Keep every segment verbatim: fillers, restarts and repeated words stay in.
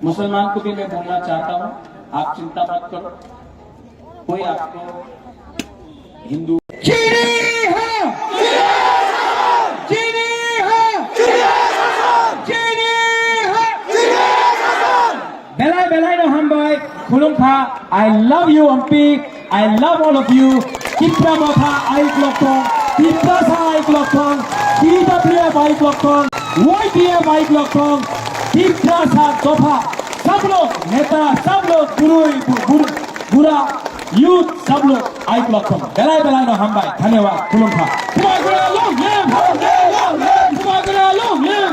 मुसलमान को भी मैं बोलना चाहता हूँ, आप चिंता मत करो, कोई आपको हिंदू। जी हाँ! जी हाँ! जी हाँ! Belai belai no hambai, khulumkha, I love you, Ompi, I love all of you. Tipra Motha aiklok thong, Tiprasa aiklok thong, T W F aiklok thong, Y T F aiklok thong, Tiprasa dopha, सब लोग नेता, सब लोग बुरुई, बु-, बुर-, बुरा, youth, सब लोग aiklok thong. Belai belai no hambai, dhanyawad, khulumkha. Bubagra long live! Bubagra long live!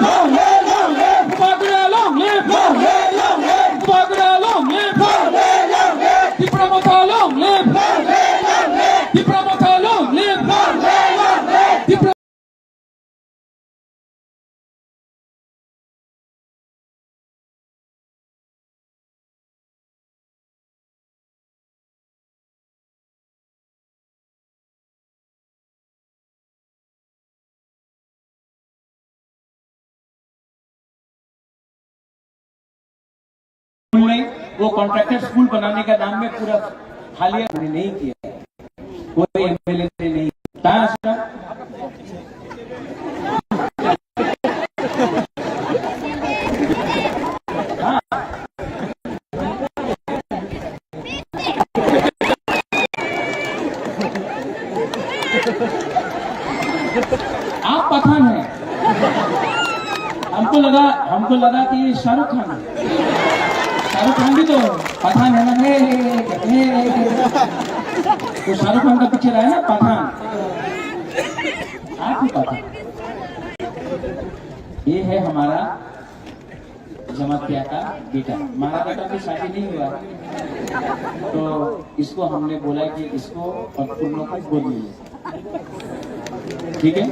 Tipra Motha long live! Tipra Motha long live! Tipra नहीं, वो कॉन्ट्रैक्टर स्कूल बनाने का नाम में पूरा खाली नहीं किया। कोई एमएलए ने नहीं। कहाँ से? हाँ। आप पठान हैं। हमको लगा, हमको लगा कि ये शाहरुख खान है। शाहरुख खान भी तो पठान है ना? हे, हे, हे, हे, हे। तो शाहरुख खान का पिक्चर आया ना, पठान। आप ही पठान। ये है हमारा जमातिया का बेटा। हमारा बेटा अभी शादी नहीं हुआ, तो इसको हमने बोला कि इसको और तुम लोग को गोद ले लो। ठीक है,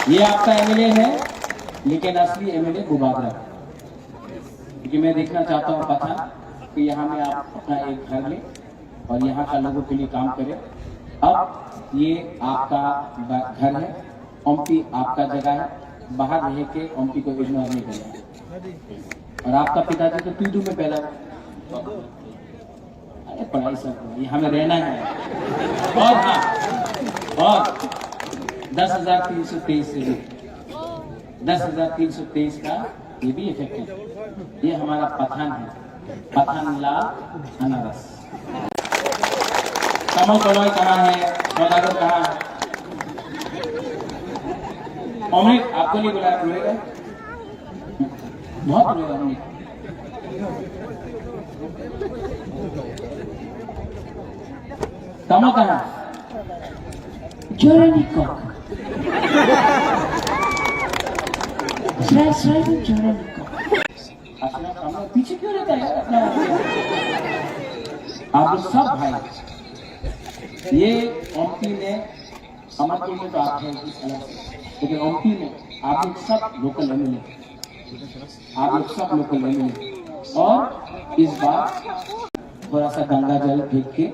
ये आपका एमएलए है, लेकिन असली एमएलए बुबागरा। क्योंकि मैं देखना चाहता हूँ पठान कि यहाँ में आप अपना एक घर लें और यहाँ का लोगों के लिए काम करें। अब ये आपका ब-, घर है, ओमपी आपका जगह है, बाहर रह के ओमपी को इग्नोर नहीं करना। और आपका पिताजी तो टूडू में पैदा हुआ। अरे पढ़ाई सब हुआ, यहाँ में रहना है। और हाँ, और दस हजार तीन सौ तेईस से भी, दस हजार तीन सौ तेईस का ये भी इफेक्टिव। ये हमारा पठान है, पठान लाल अनारस। कमल कलवाई कहाँ है? सौदागर कहाँ है? अमृत आपको नहीं बुलाया, रोएगा? बहुत रोएगा अमृत। कमल कहाँ है? Jorani kok. Srai srai ni jorani kok. आश्रम सामने पीछे क्यों रहता है अपना? आप लोग सब भाई, ये ओमपी में, अमरपुर में तो आप हैं अलग से, लेकिन ओमपी में आप लोग सब लोकल एमएलए, आप लोग सब लोकल एमएलए, और इस बार थोड़ा सा गंगा जल फेंक के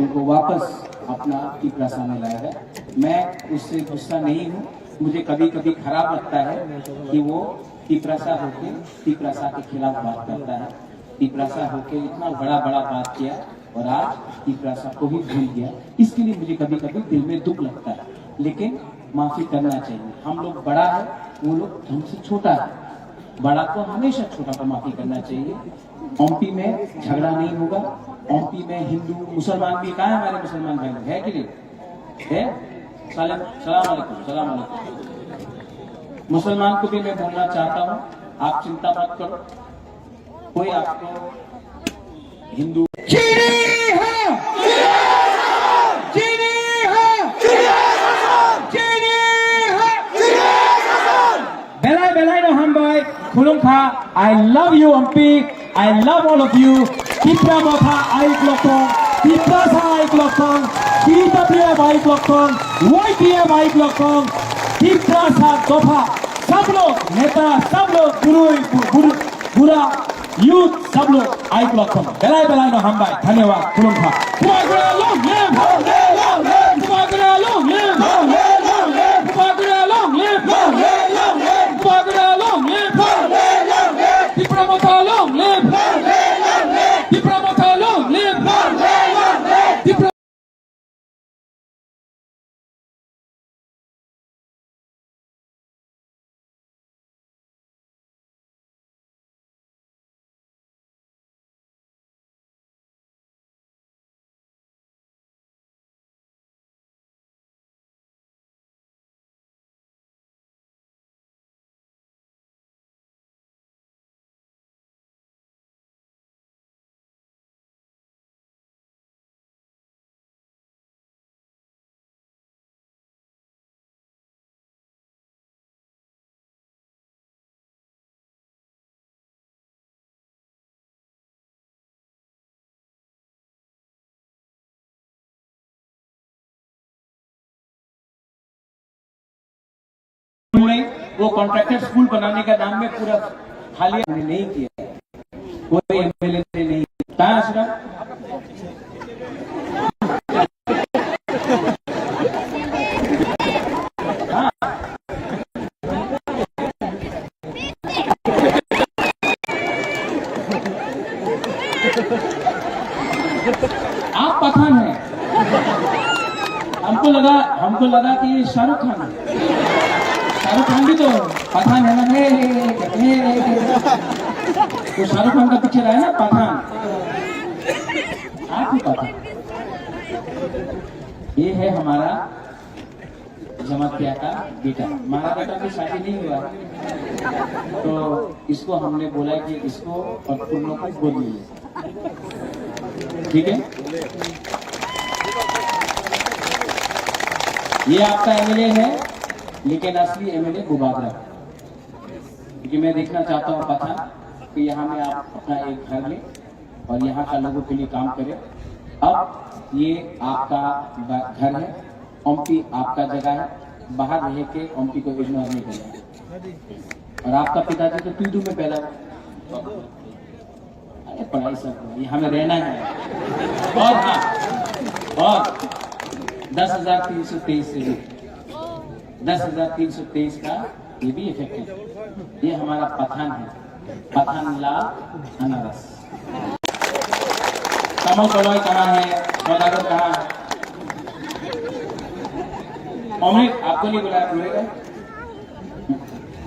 उनको वापस अपना तिपरासा में लाएगा। मैं उससे गुस्सा नहीं हूँ, मुझे कभी कभी खराब लगता है कि वो तिपरासा होके तिपरासा के खिलाफ बात करता है, तिपरासा होके इतना बड़ा बड़ा बात किया और आज तिपरासा को ही भूल गया। इसके लिए मुझे कभी कभी दिल में दुख लगता है, लेकिन माफी करना चाहिए। हम लोग बड़ा है, वो लोग हमसे छोटा है। बड़ा को हमेशा छोटा को माफी करना चाहिए। ओमपी में झगड़ा नहीं होगा। ओमपी में हिंदू मुसलमान भी, कहाँ है हमारे मुसलमान भाई लोग, है कि नहीं? है। सलाम, सलाम अलैकुम, सलाम अलैकुम। मुसलमान को भी मैं बोलना चाहता हूँ, आप चिंता मत करो, कोई आपको हिंदू। जी हाँ! जी हाँ! जी हाँ! Belai belai no hambai, khulumkha, I love you, Ompi, I love all of you. Tipra Motha aiklok thong, Tiprasa aiklok thong, T W F aiklok thong, Y T F aiklok thong, Tiprasa dopha, सब लोग नेता, सब लोग बुरुई, बु-, बुरु-, बुरा, youth, सब लोग aiklok thong. Belai belai no hambai, dhanyawad, khulumkha. Bubagra long live! Bubagra long live! Bubagra long live! Bubagra long live! Bubagra long live! Bubagra वो कॉन्ट्रैक्टर स्कूल बनाने का नाम में पूरा खाली हमने नहीं किया, कोई एमएलए ने नहीं। कहाँ है सुना? हाँ। आप पठान हैं। हमको लगा, हमको लगा कि ये शाहरुख खान है। शाहरुख खान भी तो पठान है ना? हे, हे, हे, हे, हे। तो शाहरुख खान का पिक्चर आया ना, पठान। आप ही पठान। ये है हमारा जमातिया का बेटा। हमारा बेटा भी शादी नहीं हुआ, तो इसको हमने बोला कि इसको और पूर्णों को गोद ले ले। ठीक है, ये आपका एमएलए है, लेकिन असली एमएलए बुबागरा। क्योंकि मैं देखना चाहता हूँ पठान कि यहाँ में आप अपना एक घर लें और यहाँ का लोगों के लिए काम करें। अब ये आपका ब-, घर है, ओमपी आपका जगह है, बाहर रह के ओमपी को इग्नोर नहीं करना। और आपका पिताजी तो तुइतु में पैदा हुआ। अरे पढ़ाई सब हुआ, यहाँ में रहना है। और हाँ, और दस हजार तीन सौ तेईस से भी, दस हजार तीन सौ तेईस का ये भी इफेक्टिव। ये हमारा पठान है, पठान लाल अनारस। कमल कलवाई कहाँ है? सौदागर कहाँ है? अमृत आपको नहीं बुलाया, रोएगा?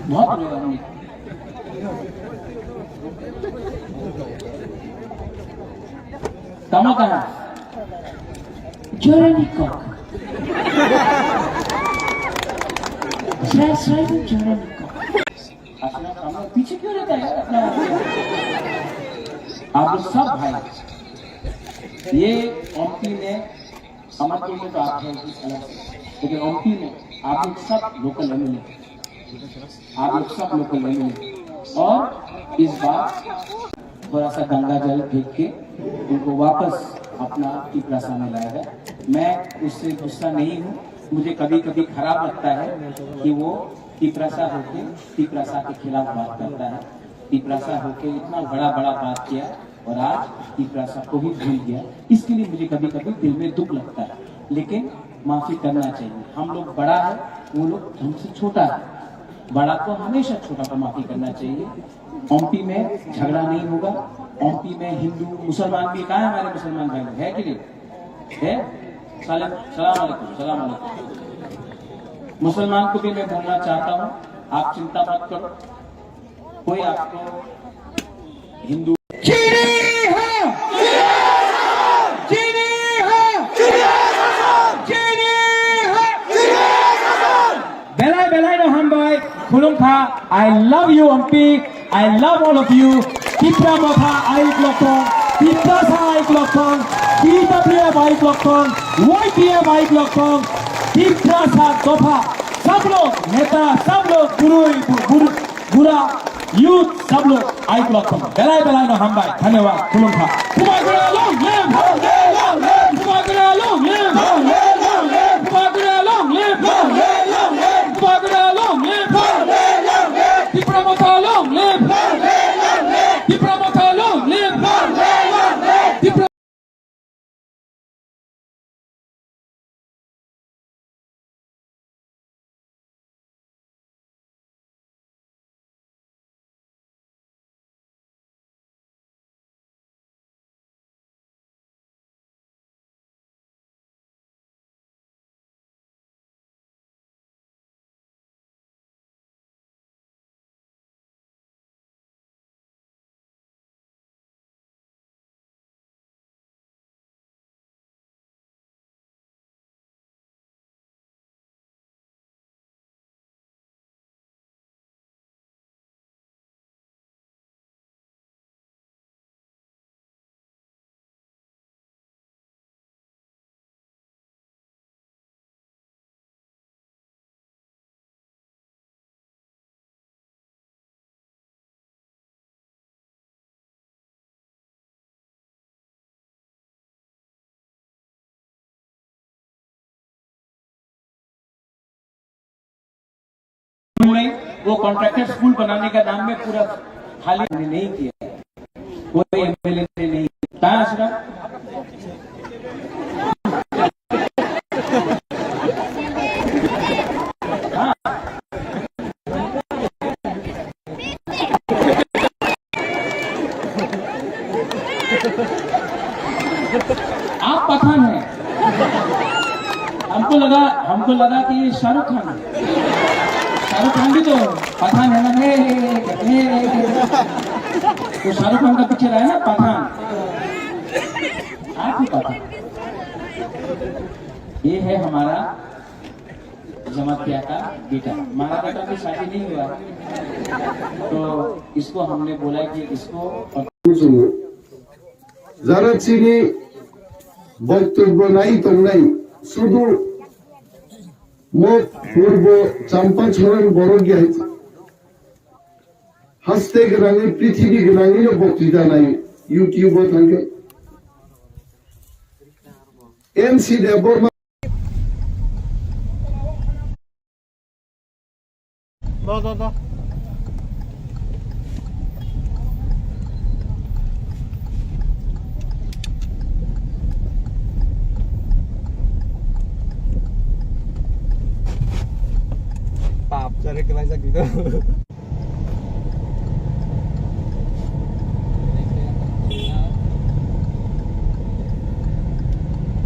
बहुत रोएगा अमृत। कमल कहाँ है? Joranikok. Srai, srai, Joranikok. अपना सामने पीछे क्यों रहता है यार अपना? आप लोग सब भाई, ये ओमपी में, अमरपुर में तो आप हैं अलग से, लेकिन ओमपी में आप लोग सब लोकल एमएलए, आप लोग सब लोकल एमएलए। और इस बार थोड़ा सा गंगा जल फेंक के उनको वापस अपना तिपरासा में लाएगा। मैं उससे गुस्सा नहीं हूँ, मुझे कभी कभी खराब लगता है कि वो तिपरासा होके तिपरासा के खिलाफ बात करता है। तिपरासा होके इतना बड़ा बड़ा बात किया और आज तिपरासा को भी भूल गया, इसके लिए मुझे कभी कभी दिल में दुख लगता है। लेकिन माफी करना चाहिए। हम लोग बड़ा है, वो लोग हमसे छोटा है। बड़ा को हमेशा छोटा को माफी करना चाहिए। ओमपी में झगड़ा नहीं होगा। ओमपी में हिंदू मुसलमान भी, कहाँ है हमारे मुसलमान भाई लोग, है कि नहीं? है। सलाम, सलाम अलैकुम, सलाम अलैकुम। मुसलमान को भी मैं बोलना चाहता हूँ, आप चिंता मत करो, कोई आपको Hindu. Chini ha! Chini ha! Chini ha! Belai belai no hambai, khulumkha. I love you, Ompi. I love all of you. Tipra Motha Ayuk Lokthong, Tiprasa Ayuk Lokthong, T W F Ayuk Lokthong, Y T F Ayuk Lokthong, Tiprasa Dopha. Sab log neta, sab log gurui, bu-, bur-, bura, youth, sab log Ayuk Lokthong. Belai belai no hambai. Dhanyawad. Khulumkha. Bubagra long live! Bubagra long live! Bubagra long live! Tipra Motha long live! Tipra Motha long live! Tipra वो contractor school बनाने का नाम में पूरा खाली नहीं किया, कोई एमएलए ने नहीं। कहाँ है सुना? हाँ। आप पठान हैं। हमको लगा, हमको लगा कि ये शाहरुख खान है। शाहरुख खान भी तो पठान है ना? हे, हे, हे, हे, हे। तो शाहरुख खान का पिक्चर आया ना, पठान। आप ही पठान। ये है हमारा जमातिया का बेटा। हमारा बेटा भी शादी नहीं हुआ, तो इसको हमने बोला कि इसको Jara chini boktobyo nai tongnai, sudu mo purbo Champachoron borok ya haste gwnangwi, prithibi gwnangwino boktwita nai YouTube o thangkhe. M C Debbarma. Do, do, do. Pap, jare kelai jak gitu.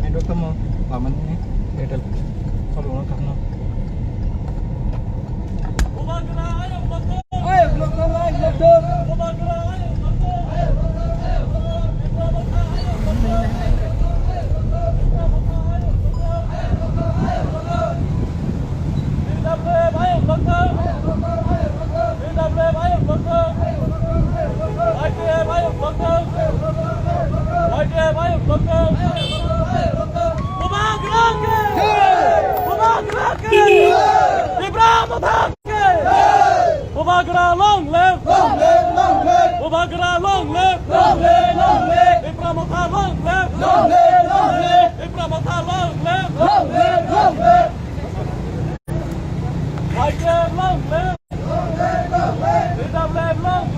Ayo, tamo, paman ni, betel, kalau orang karena. Bubagra long live! Long live, long live! Bubagra long live! Long live, long live! Bubagra long live! Long live, long live! Tipra Motha long live! Long live, long live! Tipra Motha long live! Long live, long live! Tiger long live! Long live, long live! Long live, long live!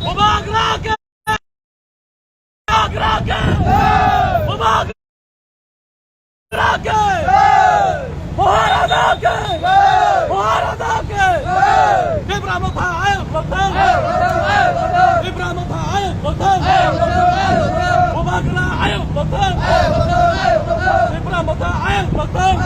Bubagra ke! Bubagra ke! Maharaja ke! Maharaja ke! Tipra Motha ayuk lokthang! Tipra Motha ayuk lokthang! Bubagra ayuk lokthang! Tipra Motha ayuk lokthang!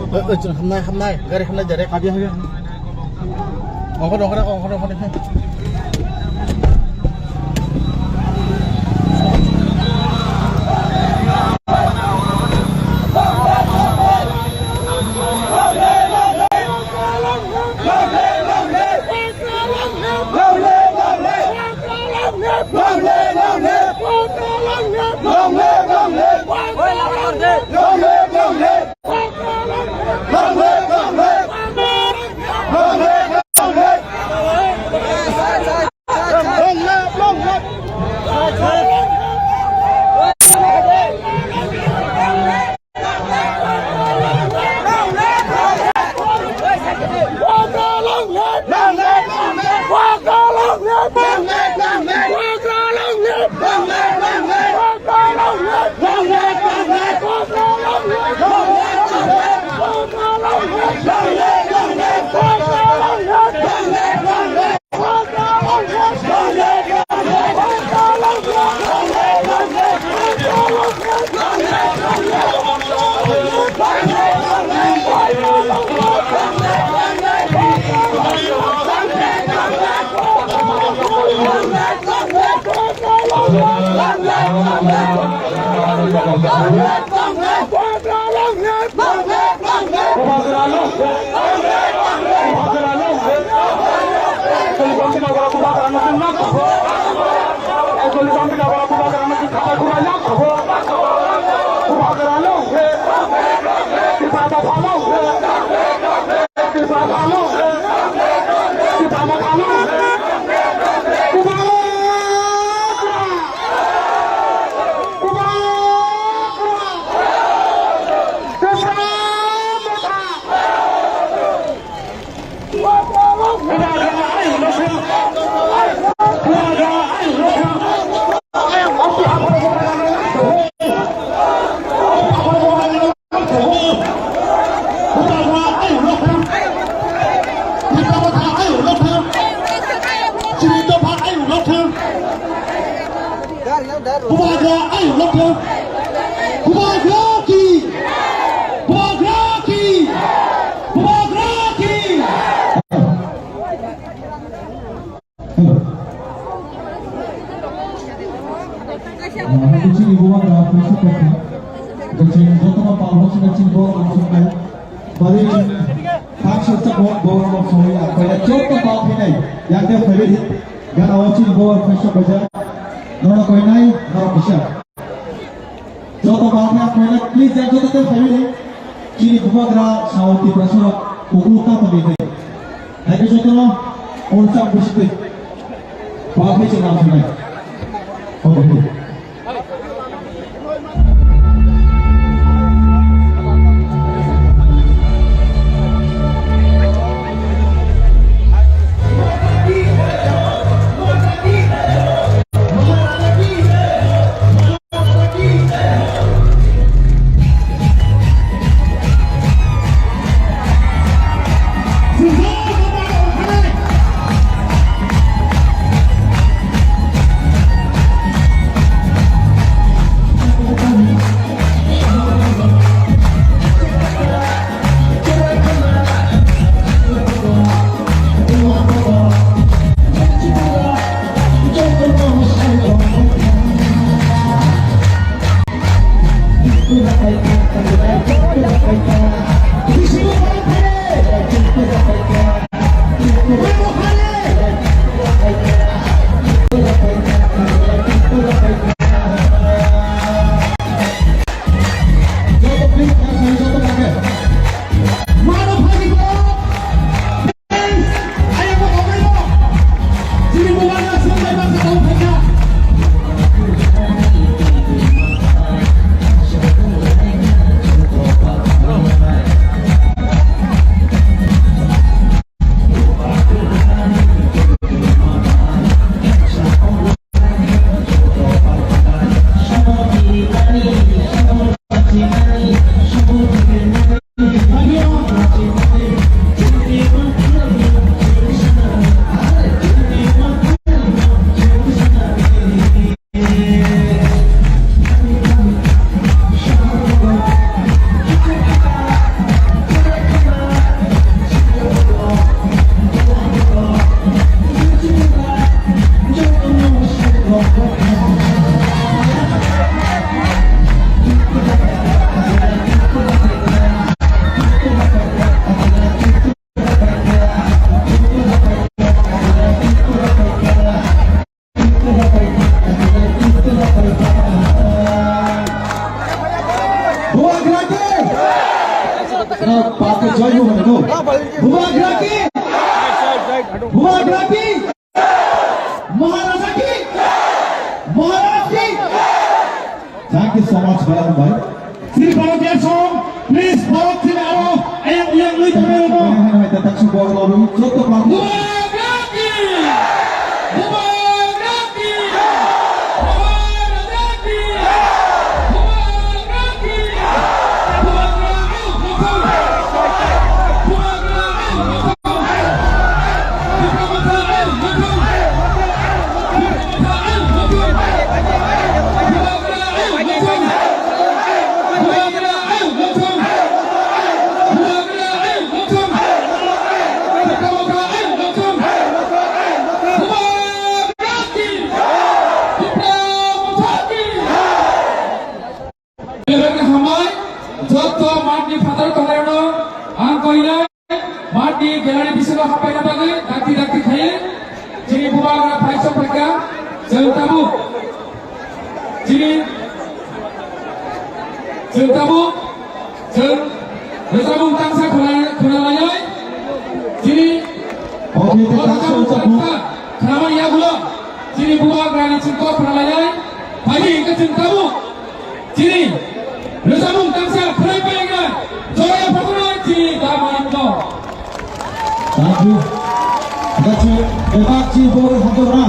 Oi, oi, chwng hamnai, hamnai, gari hamnai direct. Habya, habya. Ongkhor, ongkhor, ongkhor, ongkhor. Bubagra ayuk lokthang. Bubagra ki. Bubagra ki. Bubagra ki. Hello. Chini bubagra pusu kok. Chini jotono pal hochina chini bo ang sunai. Bari chini tak suksa bo bo soi akoya joto pal khinai. Yang dia favorite. Gana o chini bo pusu kok. Nono koinai, nono kisa. Joto bangkha koina please yang joto te family. Chini bubagra sao Tiprasa rok kuku ta toni hai. Hai ke joto no onsa busi te. Bangkha chini nam sunai. Oke. Party join hobo no. Bubagra ki? Bubagra ki? Maharaja ki? Maharaj ki? Thank you so much, Bayan bhai. Sri Bharat Song, please, Bharat Sri aro ayang uyang lui tongwi rwkho. Hai, hai, tak su bor lalu, joto party. Bubagra ki? Bubagra ki? Bubagra ki? Bubagra ki? Bubagra ki? Belai hambai, joto matni phataro tongnai rokno ang koinai, matni gallery bisingo hapaina bagwi dakti dakti khaiwi chini bubagra phaisok phaikha, chwng tabuk chini, chwng tabuk, chwng rwchapmung tangsa khwna-, khwnalaiwi chini Oke, te tak song tabuk. Khwnamani yagulo chini bubagrani chwng kok khwnalaiwi phaidi hwnkhe chwng tabuk. Chini rwchapmung tangsa khwnai painai joya phakhwnai chini da manikno. Thank you. Thank you. Bebak chi bo hamjak na.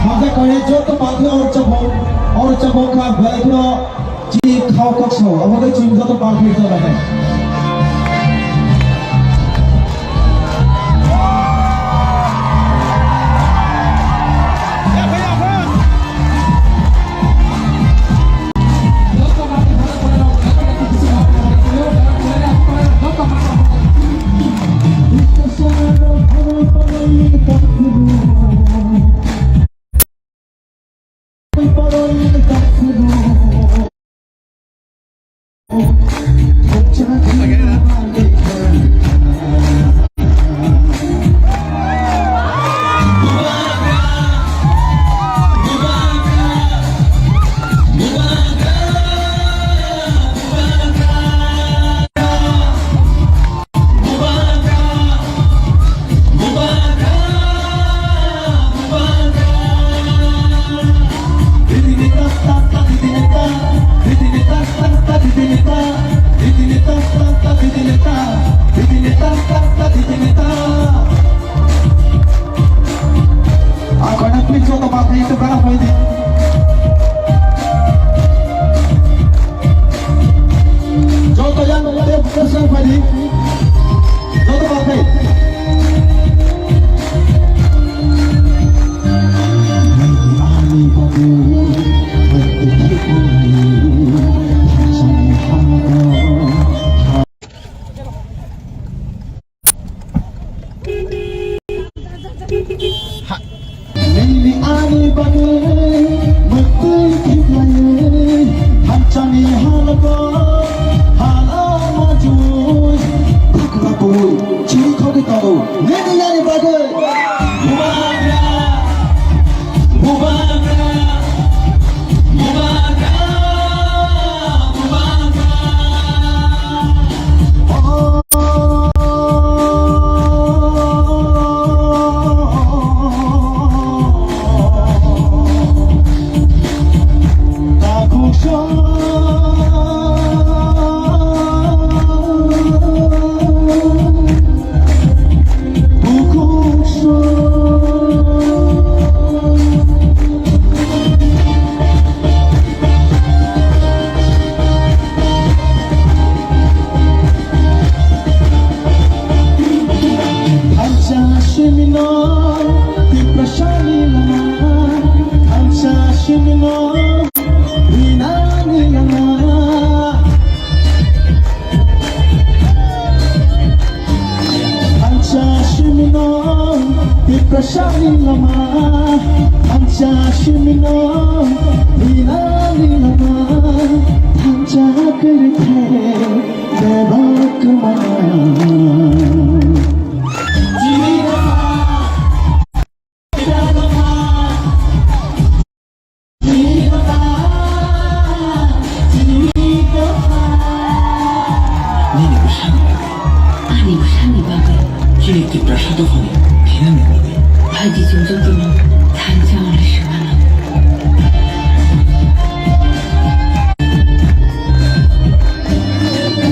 Hamjak kare joto party or chapong, or chapong kha belai kheno chi khao kok sao. Abo khe chini joto party joto khe. Ang koina please joto bakri itu berang hoidi. Joto yang dia pesan hoidi. Joto bakri. Nini ani bagwi mwtwi khiklaiwi thansa ni halgo hala majui thakla bui chiri khogwi tongo. Nini ani bagwi Bubagra, Bubagra. Thansa simino tiprasani lama, thansa simino rinani lama. Thansa simino tiprasani lama, thansa simino rinani lama, thansa kwrwikhe bebak kwmana. Tiprasa dophani thinani bagwi. Phaidi chwng jotoni thansa wngwi swmano.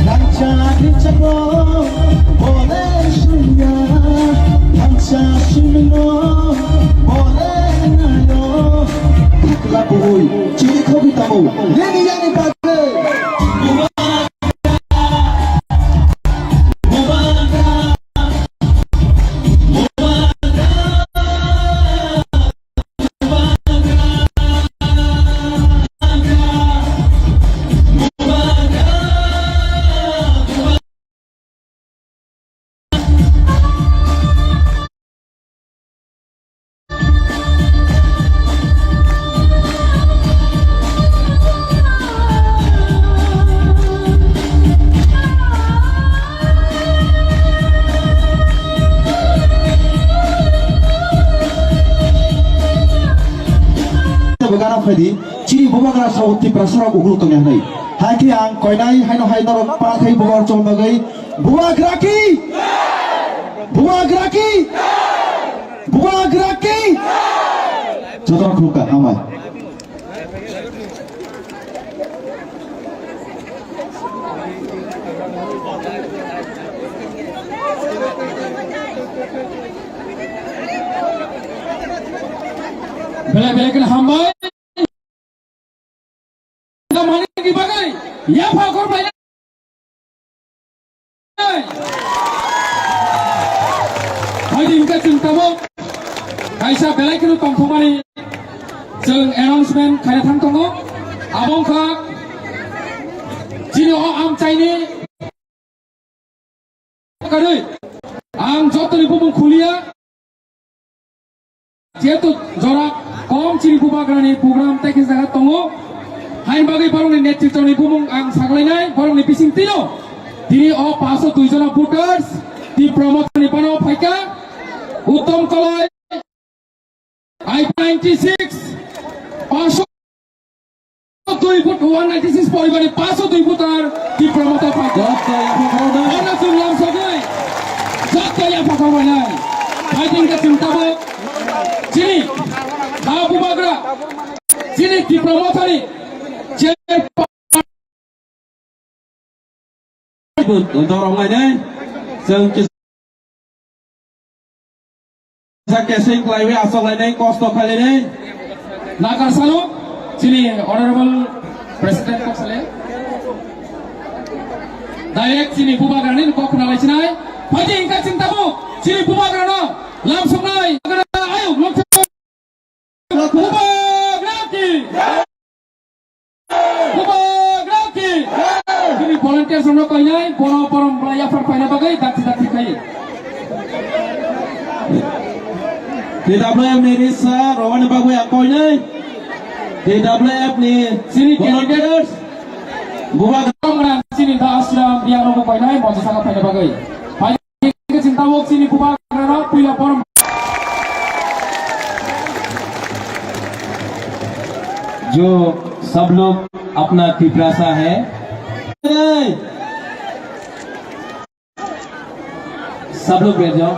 Thansa thinsa bo bole swngya, thansa swngno bole nayo. Thukla buhwi chiri khogwi tamo, nini yani bagwi. Bwgana phaidi, chini bubagra sao Tiprasa rok ukulu tongya hwnwi. Hai khe ang koinai haino hai norok para khai bubagra chong bagwi. Bubagra ki! Bubagra ki! Bubagra ki! Jotono khulukha, hambai. Belai belai kheno hambai. Manini bagwi yapha khorbai. Hai di hwnkhe chwng tabuk kaisa belai kheno tongthokmani chwng announcement khaina thang tongo. Abo wngkha chini o amchaini kwrwi. Ang jotoni bumung khuliya. Jehetu jora kom chini bubagrani program tei khe jaga tongo. Haini bagwi borokni netritwni bumung ang saklainai, borokni bising tino. Tini o paso dui jona voters, Tipra Mothani bano phaikha, Uttom Koloi, I ninety six, paso dui vote, one ninety six poribari paso dui voter Tipra Motha party. Joto yapha khoroknai. Bono chwng lamsogwi joto yapha khoroknai. Fighting khe chwng tabuk chini ha bubagra, chini Tipra Mothani chair Dorong lainai, chwng kisa keseng khlaiwi asok lainai, kosto khlai lainai. Nakar salo, chini Honorable President kok sale. Direct chini bubagrani kok khna lai sinai. Phaidi hwnkha chwng tabuk, chini bubagrano lamsoknai. Ayuk, lok Bubagra ki! Bubagra ki! Chini volunteers rokno koinai, bono borom bwlai yaphar phaina bagwi dakti dakti khai. T W F ni risa rwani bagwi ang koinai. T W F ni chini volunteers. Bubagra chini da Ashram yang rokno koinai, moncha saka phaina bagwi. जो सब लोग अपना तिपरासा है। सब लोग बैठ जाओ।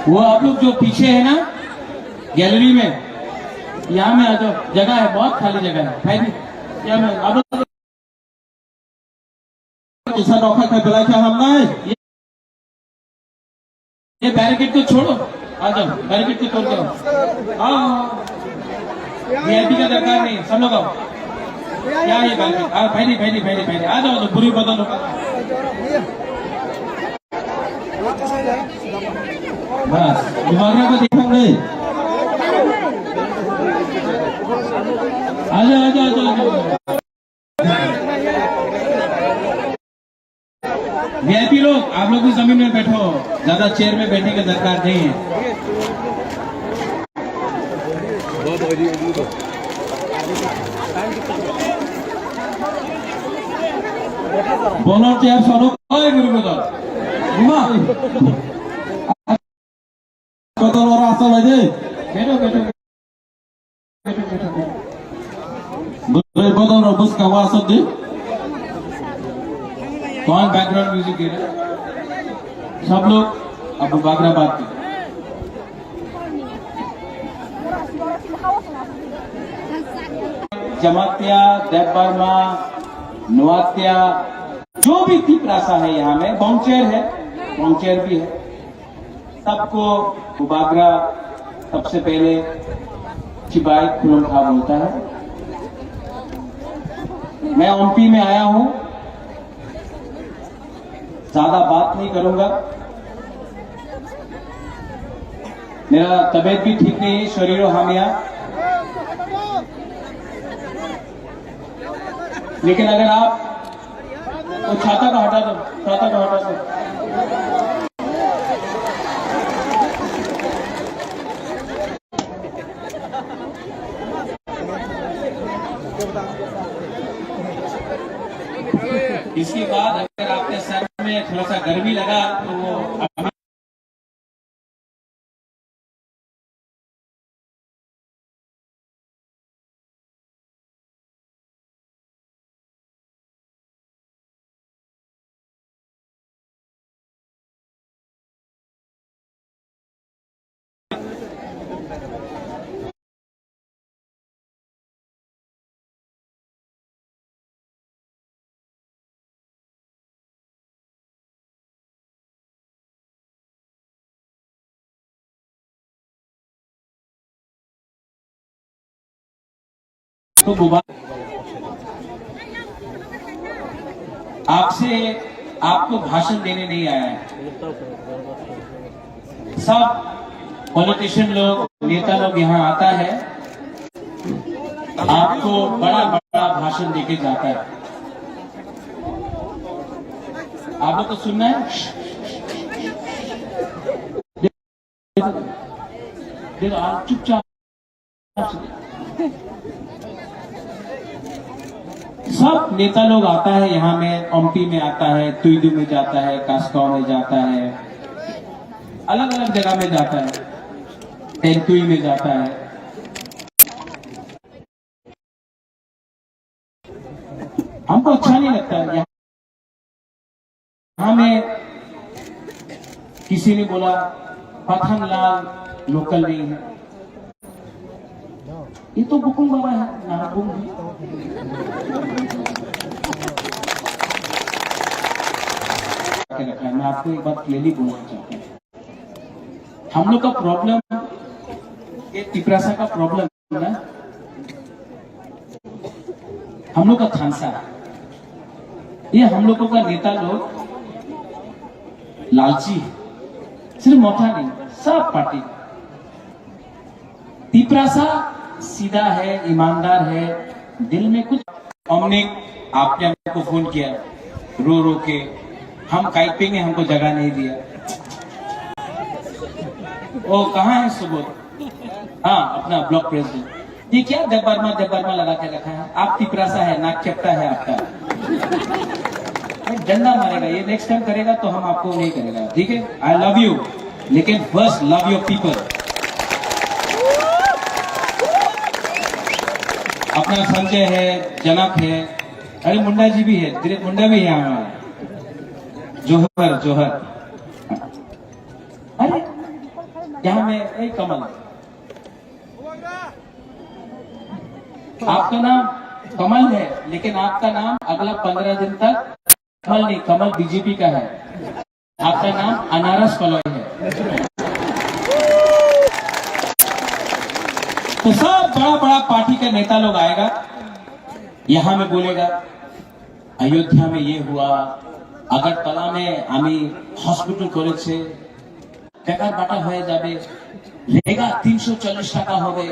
वो आप लोग जो पीछे है ना, गैलरी में, यहाँ में आ जाओ, जगह है, बहुत खाली जगह है, भाई जी, यहाँ में आप लोग ऐसा नौखा खाई पिलाई क्या हम नहीं? ये बैरिकेड को छोड़ो, आ जाओ, बैरिकेड को तोड़ दो। हाँ, वी आई पी का दरकार नहीं, सब लोग आओ। क्या ये बैरिकेड? हाँ, भाई नहीं, भाई नहीं, भाई नहीं, भाई नहीं, आ जाओ, आ जाओ, बुरी बदन हो। बस, दोबारा को देखा नहीं। आ जाओ, आ जाओ, आ जाओ, आ जाओ। वी आई पी लोग, आप लोग भी जमीन में बैठो, ज्यादा चेयर में बैठने की दरकार नहीं है। Volunteer sono koi guru ko. Buma. Kotor ora asal aja. Beto, beto. Beto, beto, beto. Bwrwi bodol rok bwskango aswk di. Koi background music de. Sab log Abu Bagra baad de. Jamatia, देवबर्मा, नोआतिया, जो भी तिपरासा है यहाँ में, बंचेर है, बंचेर भी है, सबको बुबागरा सबसे पहले चिबाई खुलम खा बोलता है। मैं ओम्पी में आया हूँ, ज्यादा बात नहीं करूंगा। मेरा तबीयत भी ठीक नहीं है, शरीर हामिया। लेकिन अगर आप वो छाता को हटा दो, छाता को हटा दो। इसके बाद अगर आपके सर में थोड़ा सा गर्मी लगा तो वो तो मुबारक। आपसे, आपको भाषण देने नहीं आया है। सब पॉलिटिशियन लोग, नेता लोग यहाँ आता है, आपको बड़ा बड़ा भाषण देके जाता है। आप लोग को सुनना है? देखो, आप चुपचाप। सब नेता लोग आता है यहाँ में, ओम्पी में आता है, तुइदू में जाता है, कास्काव में जाता है, अलग अलग जगह में जाता है, तेंतुई में जाता है। हमको अच्छा नहीं लगता। यहाँ में किसी ने बोला, पठान लाल लोकल नहीं है। ये तो बुकुम बाबा है, नाराबुम भी। मैं आपको एक बात क्लियरली बोलना चाहता हूँ, हम लोग का प्रॉब्लम, ये तिपरासा का प्रॉब्लम ना, हम लोग का थानसा, ये हम लोगों का नेता लोग लालची है। सिर्फ मोथा नहीं, सब पार्टी। तिपरासा सीधा है, ईमानदार है, दिल में कुछ। अमनिक, आपने हमको फोन किया, रो रो के, हम काइपिंग है, हमको जगह नहीं दिया। ओ, कहाँ है सुबोध? हाँ, अपना ब्लॉक प्रेसिडेंट। ये क्या देबबर्मा, देबबर्मा लगा के रखा है? आप तिपरासा है, नाक चपटा है आपका। ये डंडा मारेगा, ये नेक्स्ट टाइम करेगा तो हम आपको नहीं करेगा, ठीक है? I love you, लेकिन first love your people। अपना संजय है, जनक है, अरे मुंडा जी भी है, दिलीप मुंडा भी है हमारा। जोहर, जोहर। अरे, यहाँ में, ए, कमल। आपका नाम कमल है, लेकिन आपका नाम अगला पन्द्रह दिन तक कमल नहीं, कमल बीजेपी का है। आपका नाम अनारस कलई है। तो सब बड़ा बड़ा पार्टी का नेता लोग आएगा, यहाँ में बोलेगा, अयोध्या में ये हुआ, আগরতলা में আমি হসপিটাল করেছে, বেকার বাটা হয়ে যাবে, রেগা তিনশো চল্লিশ টাকা হবে,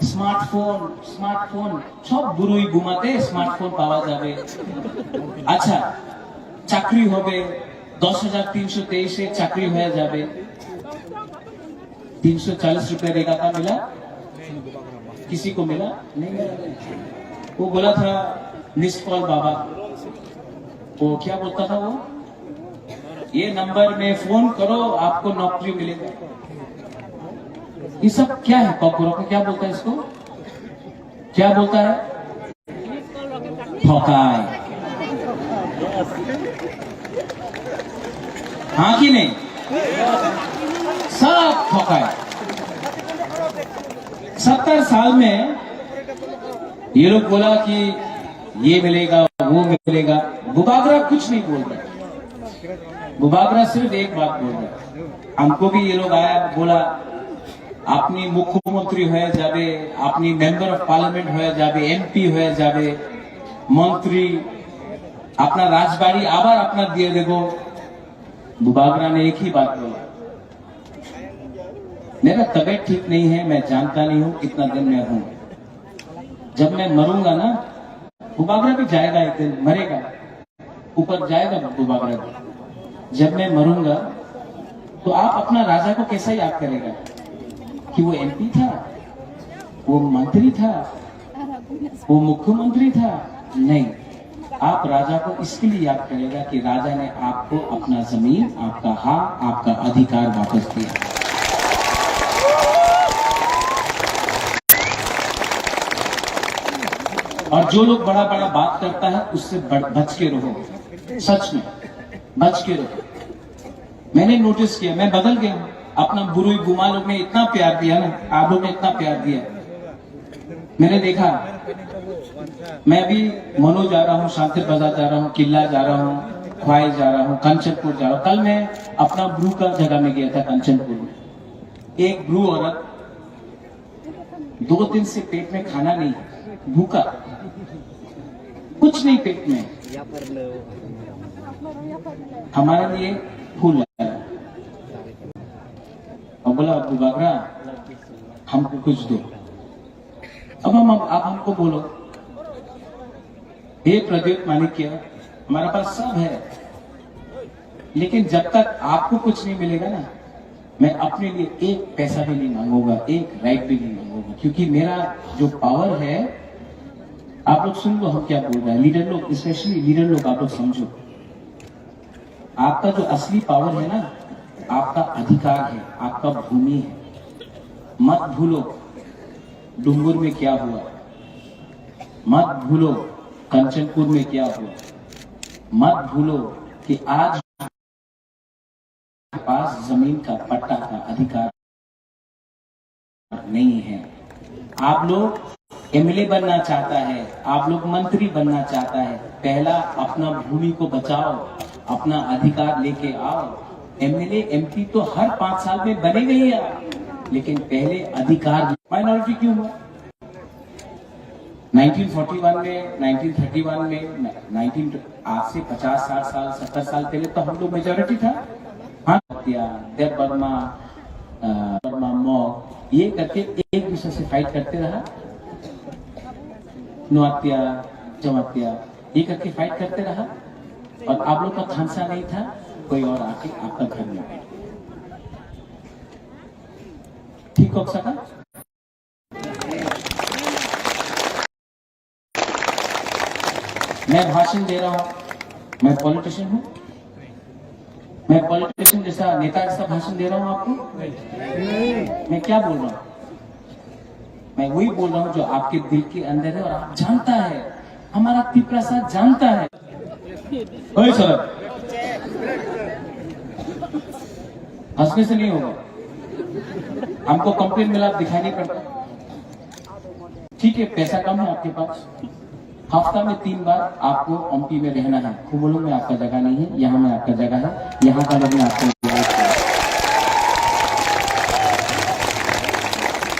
স্মার্টফোন, স্মার্টফোন, সব বুড়োই ঘুমাতে স্মার্টফোন পাওয়া যাবে। আচ্ছা, চাকরি হবে, দশ হাজার তিনশো তেইশে চাকরি হয়ে যাবে। तीन सौ चालीस रुपए रेगा का मिला, किसी को मिला? नहीं मिला। वो बोला था मिस कॉल बाबा। वो क्या बोलता था वो, "ये नंबर में फोन करो, आपको नौकरी मिलेगा।" ये सब क्या है? कॉकरोच को क्या बोलता है इसको? क्या बोलता है? ठकाई। हाँ कि नहीं? सब ठकाई। सत्तर साल में ये लोग बोला कि ये मिलेगा, वो मिलेगा। बुबागरा कुछ नहीं बोल रहा। बुबागरा सिर्फ एक बात बोल रहा। हमको भी ये लोग आया, बोला, "अपनी मुख्यमंत्री होया जाबे, अपनी मेंबर ऑफ पार्लियामेंट होया जाबे, एमपी होया जाबे, मंत्री, अपना राजबाड़ी आबार अपना दिए देबो।" बुबागरा ने एक ही बात बोला, "मेरा तबीयत ठीक नहीं है, मैं जानता नहीं हूँ कितना दिन मैं हूँ। जब मैं मरूंगा ना," बुबागरा भी जाएगा एक दिन, मरेगा, ऊपर जाएगा बुबागरा भी। "जब मैं मरूंगा तो आप अपना राजा को कैसा याद करेगा कि वो एमपी था, वो मंत्री था, वो मुख्यमंत्री था?" नहीं, आप राजा को इसके लिए याद करेगा कि राजा ने आपको अपना जमीन, आपका हक, आपका अधिकार वापस दिया। और जो लोग बड़ा बड़ा बात करता है, उससे बड़-, बच के रहो। सच में, बच के रहो। मैंने नोटिस किया, मैं बदल गया हूँ। अपना बुरुई बुमा लोग ने इतना प्यार दिया ना, आप लोग ने इतना प्यार दिया। मैंने देखा, मैं भी मनो जा रहा हूँ, शांति बाजार जा रहा हूँ, किल्ला जा रहा हूँ, ख्वाई जा रहा हूँ, कंचनपुर जा रहा हूँ। कल मैं अपना ब्रू का जगह में गया था, कंचनपुर में। एक ब्रू औरत दो दिन से पेट में खाना नहीं, भूखा, कुछ नहीं पेट में, हमारे लिए फूल लाया और बोला, "अबू बागरा, हमको कुछ दो।" अब हम, अब आप हमको बोलो, "हे प्रद्युत माणिक्य, हमारे पास सब है, लेकिन जब तक आपको कुछ नहीं मिलेगा ना, मैं अपने लिए एक पैसा भी नहीं मांगूंगा, एक राइट भी नहीं मांगूंगा, क्योंकि मेरा जो पावर है।" आप लोग सुन लो हम क्या बोल रहे हैं, लीडर लोग, स्पेशली लीडर लोग, आप लोग समझो। आपका जो असली पावर है ना, आपका अधिकार है, आपका भूमि है। मत भूलो डुंगुर में क्या हुआ, मत भूलो कंचनपुर में क्या हुआ, मत भूलो कि आज पास जमीन का पट्टा का अधिकार नहीं है। आप लोग एमएलए बनना चाहता है, आप लोग मंत्री बनना चाहता है, पहला अपना भूमि को बचाओ, अपना अधिकार लेके आओ। एमएलए एमपी तो हर पाँच साल में बनेगा ही आप, लेकिन पहले अधिकार। माइनॉरिटी क्यों हुआ? नाइनटीन फ़ोर्टी वन में, नाइनटीन थर्टी वन में, नाइनटीन, आज से पचास, साठ साल, सत्तर साल पहले तो हम लोग मेजोरिटी था। हाँ, दिया, देव वर्मा, अ, वर्मा मॉ, ये करके एक दूसरे से फाइट करते रहा। नुआत्या, जमात्या, ये करके फाइट करते रहा। और आप लोग का खानसा नहीं था, कोई और आके आपका घर में बैठ गया। ठीक हो सका? मैं भाषण दे रहा हूँ, मैं पॉलिटिशियन हूँ, मैं पॉलिटिशियन जैसा, नेता जैसा भाषण दे रहा हूँ आपको? मैं क्या बोल रहा हूँ? मैं वही बोल रहा हूँ जो आपके दिल के अंदर है और आप जानता है, हमारा तिपरासा जानता है। ओए सर, हंसने से नहीं होगा, हमको कंप्लेन मिला दिखाई नहीं पड़ता। ठीक है, पैसा कम है आपके पास, हफ्ता में तीन बार आपको ओम्पी में रहना है। खुबुलुंग में आपका जगह नहीं है, यहाँ में आपका जगह है, यहाँ का लोग में आपको।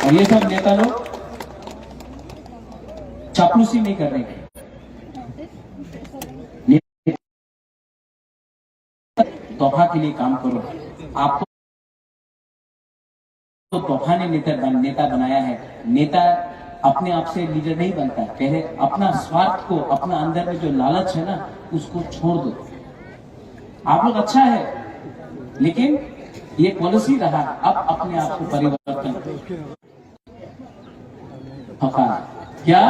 और ये सब नेता लोग चापलूसी नहीं करने के, तोहफा के लिए काम करो। आपको तो तोहफा ने नेता बन, नेता बनाया है। नेता अपने आप से लीडर नहीं बनता है। पहले अपना स्वार्थ को, अपना अंदर में जो लालच है ना, उसको छोड़ दो। आप लोग अच्छा है, लेकिन ये पॉलिसी रहा, अब अपने आप को परिवर्तन करो। ठकाई। क्या?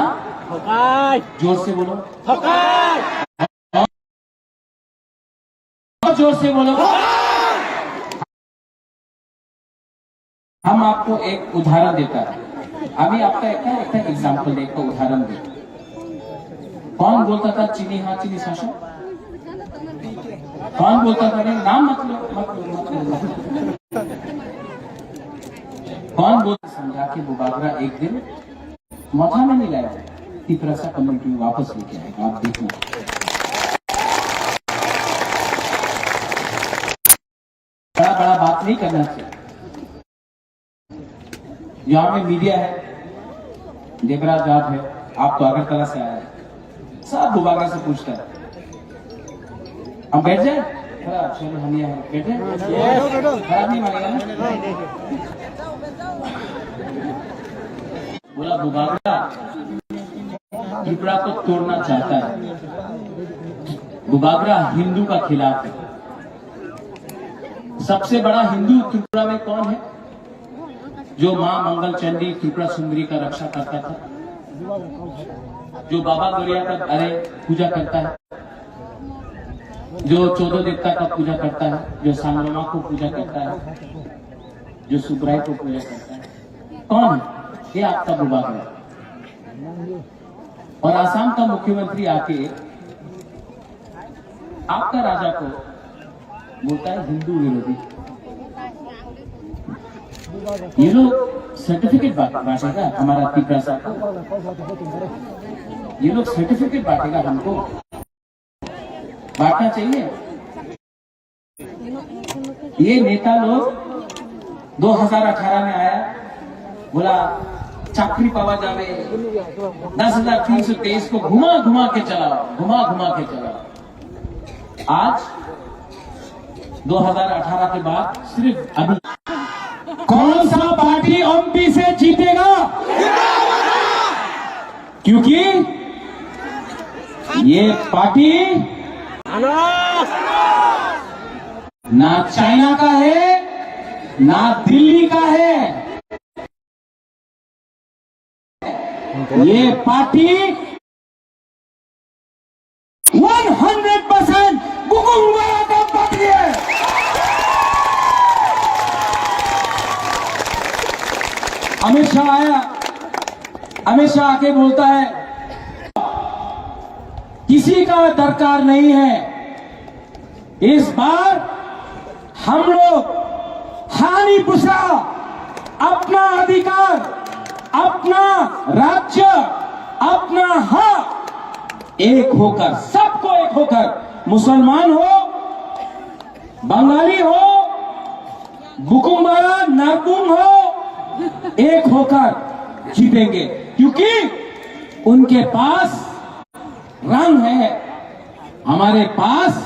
ठकाई। जोर से बोलो। ठकाई। जोर से बोलो। हम आपको एक उदाहरण देता है। আমি আপনাকে একটা একটা এক্সাম্পল দিই, একটা উদাহরণ দিই। कौन बोलता था चीनी हाँ चीनी शासन? कौन बोलता था? नहीं, नाम मत लो, मत लो, मत लो, मत लो। कौन बोलता समझा के बुबागरा एक दिन मजा में नहीं लाया, तिपरासा कम्युनिटी में वापस लेके आएगा, आप देखना। बड़ा बड़ा बात नहीं करना चाहिए। यहाँ में मीडिया है, देवराज जाट है, आप तो अगरतला से आए हैं, सब बुबागरा से पूछता है। हम बैठ जाए? खराब, चलो हम यहाँ बैठे। खराब नहीं मानेगा ना? बोला बुबागरा त्रिपुरा को तोड़ना चाहता है। बुबागरा हिंदू का खिलाफ है। सबसे बड़ा हिंदू त्रिपुरा में कौन है? जो माँ मंगल चंडी त्रिपुरा सुंदरी का रक्षा करता था, जो बाबा गोरिया का, अरे, पूजा करता है, जो चौदह देवता का पूजा करता है, जो सांगरमा को पूजा करता है, जो सुब्राई को पूजा करता है, कौन है? ये आपका बुबागरा। और आसाम का मुख्यमंत्री आके आपका राजा को बोलता है हिंदू विरोधी। ये लोग सर्टिफिकेट बांटेगा हमारा तिपरासा का? ये लोग सर्टिफिकेट बांटेगा हमको? बांटना चाहिए। ये नेता लोग दो हज़ार अठारह में आया, बोला चाकरी पावा जावे, दस हज़ार तीन सौ तेईस को घुमा घुमा के चलाओ, घुमा घुमा के चलाओ। आज दो हज़ार अठारह के बाद सिर्फ अभी कौन सा पार्टी एमपी से जीतेगा? क्योंकि ये पार्टी ना चाइना का है, ना दिल्ली का है। ये पार्टी वन हंड्रेड परसेंट बुकुंग वाला का पार्टी है। अमित शाह आया, अमित शाह आके बोलता है, किसी का दरकार नहीं है, इस बार हम लोग हानि पुसा अपना अधिकार, अपना राज्य, अपना हक एक होकर, सबको एक होकर, मुसलमान हो, बंगाली हो, बुकुंबारा नारपुंग हो, एक होकर जीतेंगे, क्योंकि उनके पास रंग है, हमारे पास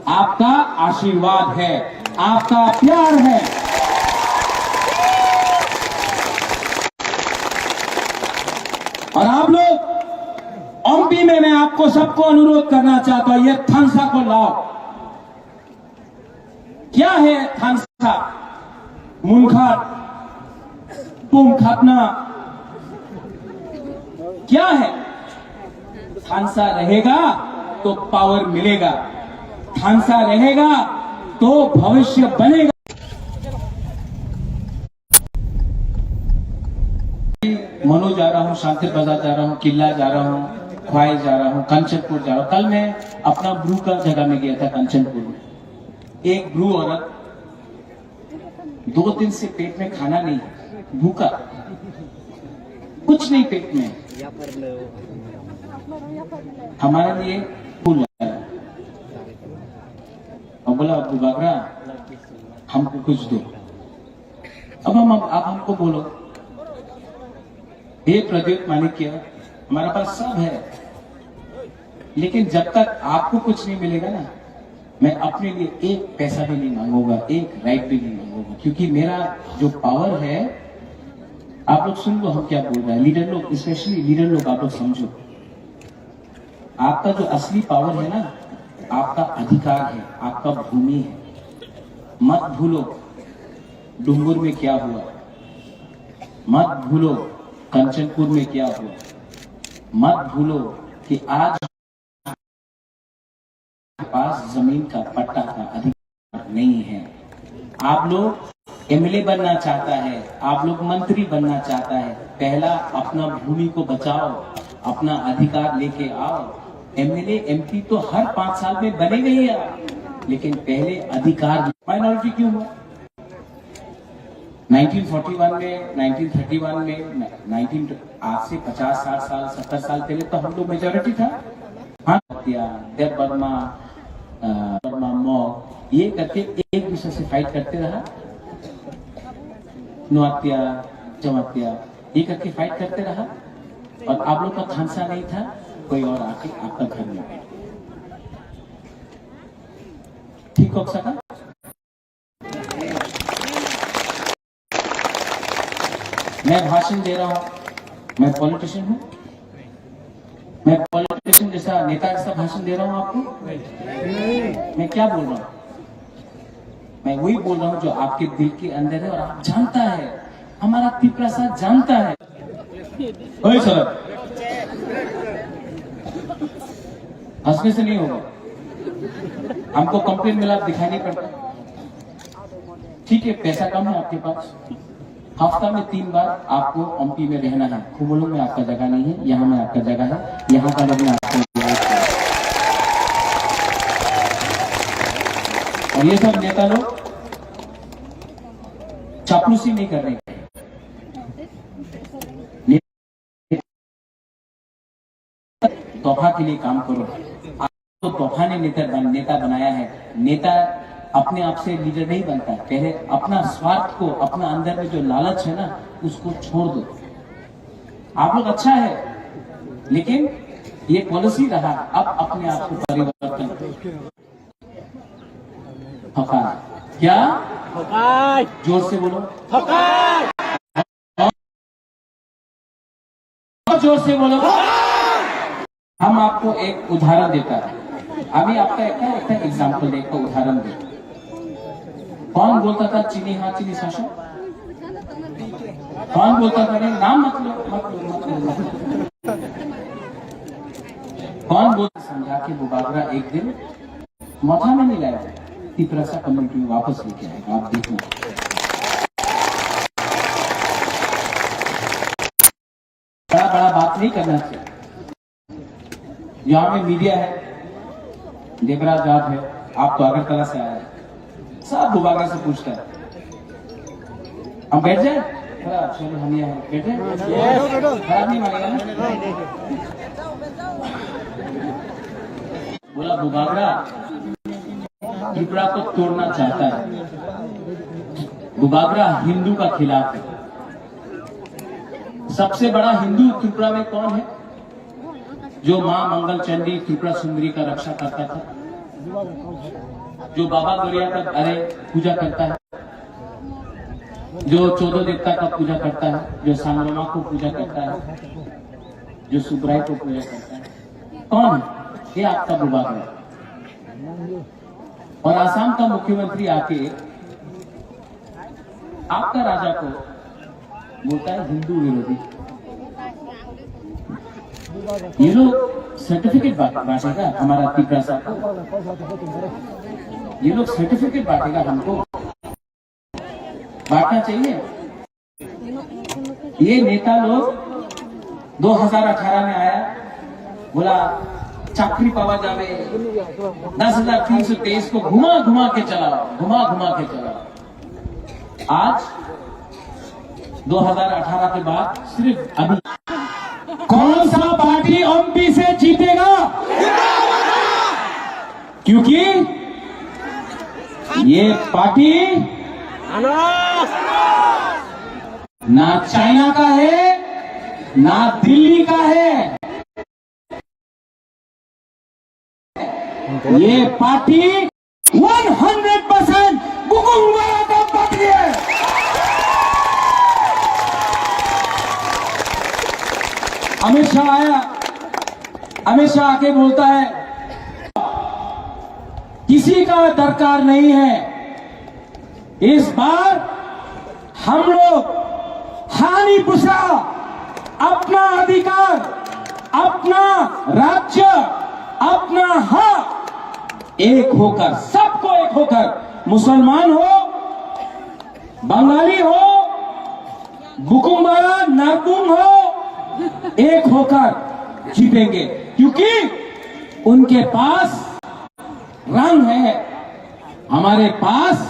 आपका आशीर्वाद है, आपका प्यार है। और आप लोग एमपी में, मैं आपको सबको अनुरोध करना चाहता हूं, ये थानसा को लाओ। क्या है थानसा? मुनखात, पुमखातना क्या है? थानसा रहेगा तो पावर मिलेगा, थानसा रहेगा तो भविष्य बनेगा। मनो जा रहा हूँ, शांति बाजार जा रहा हूँ, किला जा रहा हूँ, ख्वाई जा रहा हूँ, कंचनपुर जा रहा हूँ। कल मैं अपना ब्रू का जगह में गया था, कंचनपुर में। एक ब्रू औरत दो दिन से पेट में खाना नहीं, भूखा, कुछ नहीं पेट में। हमारे लिए फूल लाया। और बोला, "अबू बागरा, हमको कुछ दो।" अब हम, अब आप हमको बोलो, "हे प्रद्युत माणिक्य, हमारे पास सब है, लेकिन जब तक आपको कुछ नहीं मिलेगा ना, मैं अपने लिए एक पैसा भी नहीं मांगूंगा, एक राइट भी नहीं मांगूंगा, क्योंकि मेरा जो पावर है।" आप लोग सुन लो हम क्या बोल रहे हैं, लीडर लोग, स्पेशली लीडर लोग, आप लोग समझो। आपका जो असली पावर है ना, आपका अधिकार है, आपका भूमि है। मत भूलो डुंगुर में क्या हुआ, मत भूलो कंचनपुर में क्या हुआ, मत भूलो कि आज पास जमीन का पट्टा था, आप लोग एमएलए बनना चाहता है, आप लोग मंत्री बनना चाहता है, पहला अपना भूमि को बचाओ, अपना अधिकार लेके आओ। एमएलए एमपी तो हर पांच साल में बनेगा ही आप, लेकिन पहले अधिकार। माइनॉरिटी क्यों हुआ? नाइनटीन फ़ोर्टी वन में, नाइनटीन थर्टी वन में, नाइनटीन, आज से पचास, साठ साल, सत्तर साल पहले तो हम लोग मेजोरिटी था। हाँ, दिया, देव वर्मा, अ, वर्मा मॉग, ये करके एक दूसरे से फाइट करते रहा। नुआत्या, जमात्या, ये करके फाइट करते रहा। और आप लोग का खानसा नहीं था, कोई और आके आपका घर में बैठ गया। ठीक हो सका? मैं भाषण दे रहा हूँ, मैं पॉलिटिशियन हूँ, मैं पॉलिटिशियन जैसा, नेता जैसा भाषण दे रहा हूँ आपको? मैं क्या बोल रहा हूँ? मैं वही बोल रहा हूँ जो आपके दिल के अंदर है और आप जानता है, हमारा तिपरासा जानता है। ओए सर, हंसने से नहीं होगा, हमको कंप्लेन मिला, दिखाई नहीं पड़ता। ठीक है, पैसा कम है आपके पास, हफ्ता में तीन बार आपको एमपी में रहना है। खुमुलुंग में आपका जगह नहीं है, यहाँ में आपका जगह है, यहाँ का लोग में आपको। और ये सब नेता लोग चापलूसी नहीं करने के, तोहफा के लिए काम करो। तो तोहफा ने नेता बन, नेता बनाया है। नेता अपने आप से लीडर नहीं बनता है। पहले अपना स्वार्थ को, अपना अंदर में जो लालच है ना, उसको छोड़ दो। आप लोग अच्छा है, लेकिन ये पॉलिसी रहा, अब अपने आप को परिवर्तन करो। फका। क्या? फकाई। जोर से बोलो। फकाई। जोर से बोलो। हम आपको एक उदाहरण देता है। अभी आपका एक, एक एग्जांपल दे, एक उदाहरण दे। कौन बोलता था चीनी हाँ, चीनी शासन? कौन बोलता था? नहीं, नाम मत लो, मत लो, मत लो, मत लो। कौन बोलता? समझा के बुबागरा एक दिन मथा में नहीं लाया, तिपरासा कम्युनिटी में वापस लेके आएगा, आप देखना। बड़ा बड़ा बात नहीं करना चाहिए। यहाँ में मीडिया है, देवराज राउत है, आप तो अगरतला से आए हैं, सब बुबागरा से पूछता है। हम बैठ जाए? थोड़ा चलो, हम ये हैं, बैठे? खराब नहीं मानेगा ना? बोला, बुबागरा त्रिपुरा को तोड़ना चाहता है, बुबागरा हिंदू का खिलाफ है। सबसे बड़ा हिंदू त्रिपुरा में कौन है? जो माँ मंगल चंडी त्रिपुरा सुंदरी का रक्षा करता था, जो बाबा गोरिया का, अरे, पूजा करता है, जो चौदह देवता का पूजा करता है, जो सांगरमा को पूजा करता है, जो सुब्राई को पूजा करता है, कौन है? ये आपका बुबागरा। और आसाम का मुख्यमंत्री आके आपका राजा को बोलता है हिंदू विरोधी। ये लोग सर्टिफिकेट बा-, बांटेगा हमारा तिपरासा को, ये लोग सर्टिफिकेट बांटेगा हमको। बांटना चाहिए। ये नेता लोग दो हज़ार अठारह में आया, बोला, "चाकरी पावा जावे, दस हज़ार तीन सौ तेईस को घुमा घुमा के चलाओ, घुमा घुमा के चलाओ।" आज दो हज़ार अठारह के बाद सिर्फ अभी कौन सा पार्टी एमपी से जीतेगा? क्योंकि ये पार्टी ना चाइना का है, ना दिल्ली का है। ये पार्टी वन हंड्रेड परसेंट बुकुंग वाला का पार्टी है। अमित शाह आया, अमित शाह आके बोलता है, किसी का दरकार नहीं है, इस बार हम लोग हानि पुसा अपना अधिकार, अपना राज्य, अपना हक, एक होकर, सबको एक होकर, मुसलमान हो, बंगाली हो, बुकुम्बारा, नारकुंग हो, एक होकर जीतेंगे, क्योंकि उनके पास रंग है, हमारे पास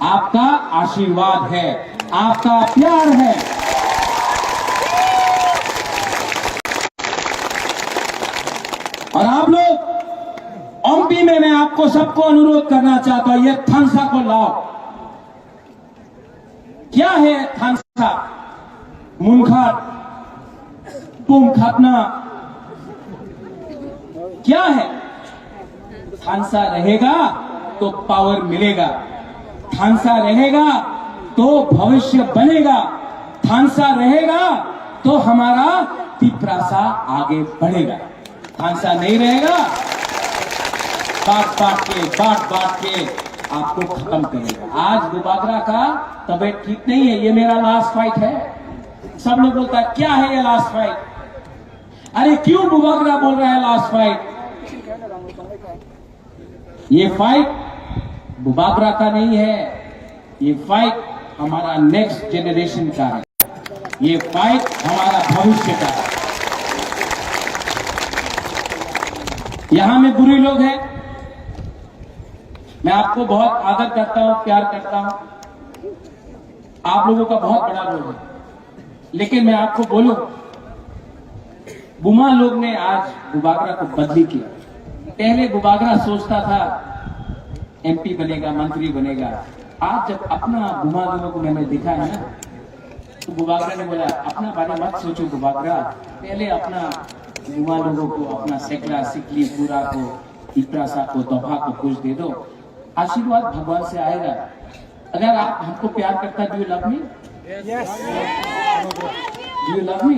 आपका आशीर्वाद है, आपका प्यार है। और आप लोग, ओमपी में मैं आपको सबको अनुरोध करना चाहता हूं, ये थांसा को लाओ। क्या है थांसा? मुनखात, पुंखातना क्या है? थांसा रहेगा तो पावर मिलेगा, थांसा रहेगा तो भविष्य बनेगा, थांसा रहेगा तो हमारा तिप्रासा आगे बढ़ेगा। थांसा नहीं रहेगा, बांट बांट के, बांट बांट के आपको खत्म करेगा। आज बुबागरा का तबीयत ठीक नहीं है, ये मेरा लास्ट फाइट है। सब लोग बोलता है, क्या है ये लास्ट फाइट? अरे क्यों बुबागरा बोल रहा है लास्ट फाइट? ये फाइट बुबागरा का नहीं है, ये फाइट हमारा नेक्स्ट जनरेशन का है, ये फाइट हमारा भविष्य का है। यहाँ में बुरी लोग हैं, मैं आपको बहुत आदर करता हूँ, प्यार करता हूँ, आप लोगों का बहुत बड़ा रोल है, लेकिन मैं आपको बोलूं, बुमा लोग ने आज बुबागरा को बदली किया। पहले बुबागरा सोचता था एमपी बनेगा, मंत्री बनेगा। आज जब अपना बुमा लोगों को मैंने देखा है ना, तो बुबागरा ने बोला, "अपना बारे मत सोचो बुबागरा, पहले अपना बुमा लोगों को, अपना सेकला, सिकली, पूरा को, इप्रासा को, दोफा को कुछ दे दो।" आशीर्वाद भगवान से आएगा। अगर आप हमको प्यार करता, do you love me? Yes. Do you love me?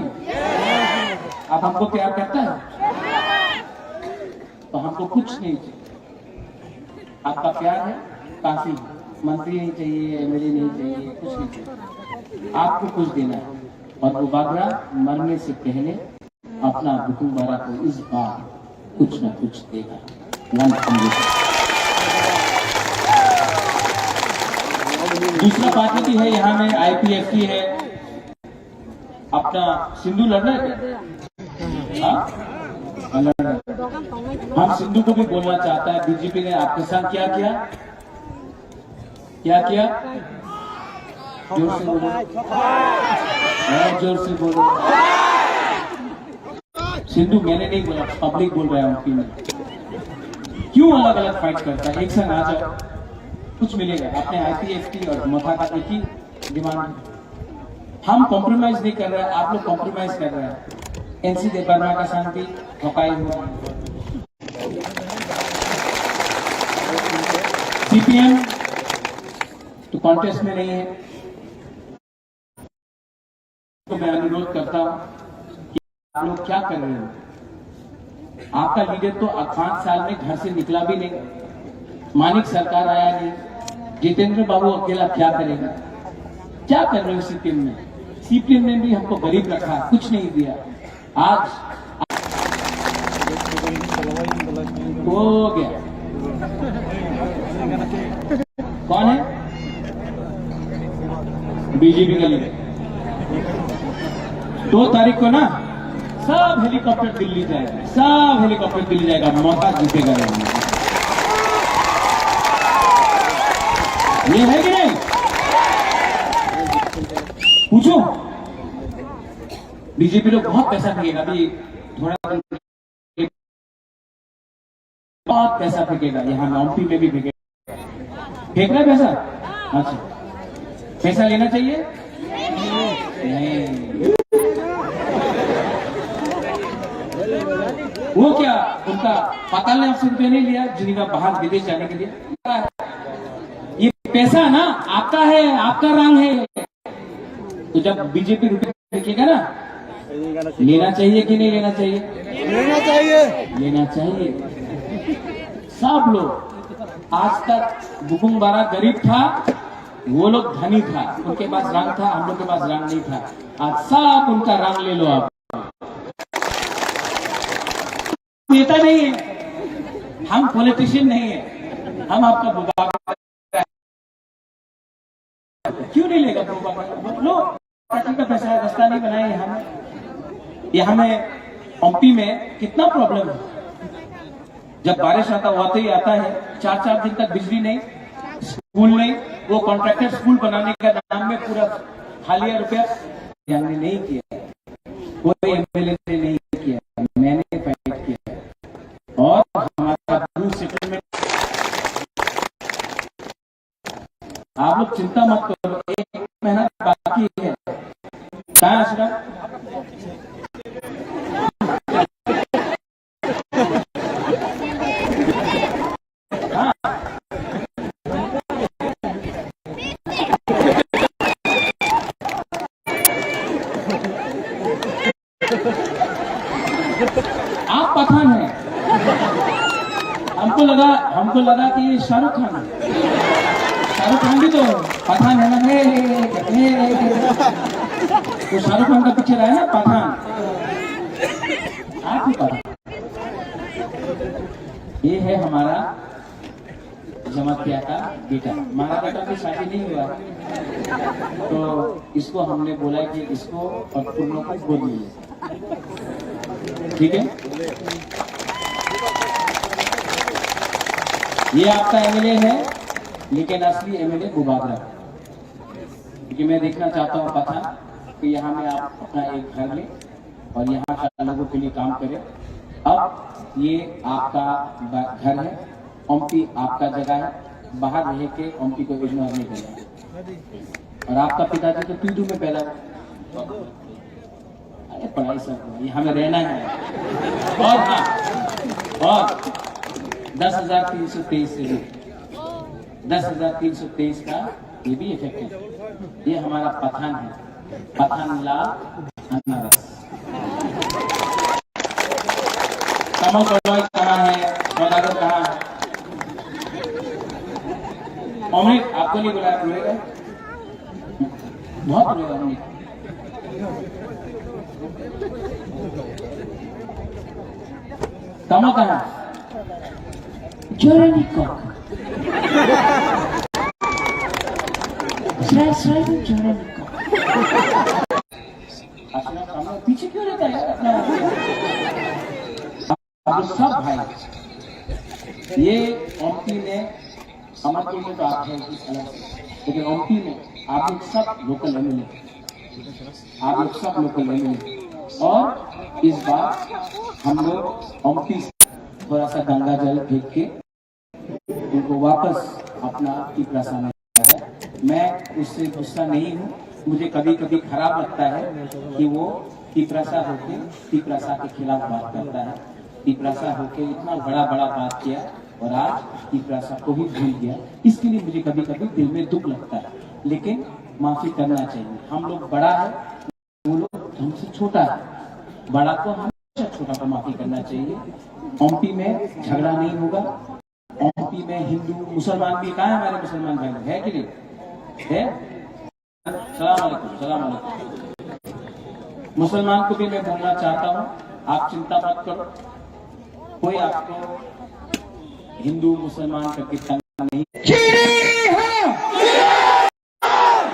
आप हमको प्यार करता है? तो हमको कुछ नहीं चाहिए। आपका प्यार है, काफी है। मंत्री नहीं चाहिए, एमएलए नहीं चाहिए, कुछ नहीं चाहिए। आपको कुछ देना है। और वो बागरा मरने से पहले अपना बुकुम्बारा को इस बार कुछ ना कुछ देगा। One hundred। दूसरा पार्टी भी है यहाँ में, आईपीएफटी है, अपना सिंधु लड़ रहे थे। हाँ? हाँ, लड़ रहे थे। हम सिंधु को भी बोलना चाहता है, बीजेपी ने आपके साथ क्या किया? क्या किया? जोर से बोलो। और जोर से बोलो। सिंधु, मैंने नहीं बोला, पब्लिक बोल रहा है उनकी। क्यों अलग अलग फाइट करता है? एक संग आ जाओ, कुछ मिलेगा। आपने आईपीएफटी और मथा का एक ही डिमांड। हम कॉम्प्रोमाइज नहीं कर रहे, आप लोग कॉम्प्रोमाइज कर रहे हैं। एनसी देव वर्मा का शांति, ठकाई हुआ। सीपीएम तो कॉन्टेस्ट में नहीं है, तो मैं अनुरोध करता हूँ कि आप लोग क्या कर रहे हो? आपका लीडर तो अब पाँच साल में घर से निकला भी नहीं, मानिक सरकार आया नहीं, जितेंद्र बाबू अकेला क्या करेगा? क्या कर रहे हो सीपीएम में? सीपीएम ने भी हमको गरीब रखा, कुछ नहीं दिया। आज हो गया। कौन है? बीजेपी का लीडर। दो तारीख को ना, सब हेलीकॉप्टर दिल्ली जाएगा, सब हेलीकॉप्टर दिल्ली जाएगा, मथा जीतेगा। ये है कि नहीं? पूछो। बीजेपी लोग बहुत पैसा फेंकेगा, अभी थोड़ा बहुत पैसा फेंकेगा, यहाँ नॉम्पी में भी फेंकेगा। फेंक रहा है पैसा? अच्छा, पैसा लेना चाहिए? नहीं। वो क्या, उनका पाताल ने आपसे रुपया नहीं लिया जिनका बाहर विदेश जाने के लिए? ये पैसा ना आपका है, आपका रंग है। तो जब बीजेपी रुपये फेंकेगा ना, लेना चाहिए कि नहीं लेना चाहिए? लेना चाहिए। लेना चाहिए। सब लोग, आज तक बुकुम बारा गरीब था, वो लोग धनी था, उनके पास रंग था, हम लोग के पास रंग नहीं था। आज सब उनका रंग ले लो आप। नेता नहीं है, हम पॉलिटिशियन नहीं है, हम आपका बुबा। क्यों नहीं लेगा? लो, पार्टी का पैसा, रास्ता नहीं बनाया यहाँ में। यहाँ में ओमपी में कितना प्रॉब्लम है। जब बारिश आता हुआ तो ही आता है, चार चार दिन तक बिजली नहीं, स्कूल नहीं। वो कॉन्ट्रैक्टर स्कूल बनाने का नाम में पूरा खा लिया रुपया, हमने नहीं किया। कोई एमएलए ने नहीं किया, मैंने फाइट किया। और हमारा ब्लू सेटलमेंट, आप लोग चिंता मत करो, एक महीना बाकी है। कहाँ है अशरफ? हाँ। आप पठान हैं। हमको लगा, हमको लगा कि ये शाहरुख खान है। शाहरुख खान भी तो पठान है ना? हे, हे, हे, हे, हे। तो शाहरुख खान का पिक्चर आया ना, पठान। आप ही पठान। ये है हमारा जमातिया का बेटा, हमारा बेटा भी शादी नहीं हुआ, तो इसको हमने बोला कि इसको और तुम लोग को बोल दीजिए, ठीक है? ये आपका एमएलए है, लेकिन असली एमएलए मुबारक, क्योंकि मैं देखना चाहता हूँ पता कि यहाँ में आप अपना एक घर लें और यहाँ का लोगों के लिए काम करें। अब ये आपका ब-, घर है, ओमपी आपका जगह है, बाहर रह के ओमपी को इग्नोर नहीं करना। और आपका पिताजी तो तुइतु में पैदा हुआ। अरे पढ़ाई सब हुआ, यहाँ में रहना है। और हाँ, और दस हजार तीन सौ तेईस से भी, दस हजार तीन सौ तेईस का ये भी इफेक्ट है। ये हमारा पठान है, पठान लाल अनारस। कमल कलवाई कहाँ है? सौदागर कहाँ है? अमृत, आपको नहीं बुलाया, रोएगा? बहुत रोएगा अमृत। कमल कहाँ है? Joraniko. Srai srai ni Joraniko. अच्छा, हम लोग पीछे क्यों रहता है यार अपना? हम सब भाई, ये ओमपी में, अमरपुर में तो आप हैं कुछ अलग से, लेकिन ओमपी में आप लोग सब लोकल एमएलए, आप लोग सब लोकल एमएलए। और इस बार हम लोग ओमपी से थोड़ा सा गंगा जल फेंक के उनको वापस अपना तिपरासा में लाया। मैं उससे गुस्सा नहीं हूँ। मुझे कभी कभी खराब लगता है कि वो तिपरासा होके तिपरासा के खिलाफ बात करता है। तिपरासा होके इतना बड़ा बड़ा बात किया और आज तिपरासा को भी भूल गया। इसके लिए मुझे कभी कभी दिल में दुख लगता है, लेकिन माफी करना चाहिए। हम लोग बड़ा है, वो लोग हमसे छोटा है। बड़ा को हमेशा छोटा को माफी करना चाहिए। ओमपी में झगड़ा नहीं होगा। ओमपी में हिंदू मुसलमान भी, कहाँ है हमारे मुसलमान भाई लोग, है कि नहीं? है। सलाम अलैकुम, सलाम अलैकुम। मुसलमान को भी मैं बोलना चाहता हूँ, आप चिंता मत करो, कोई आपको हिंदू मुसलमान करके तंग नहीं। Chini ha!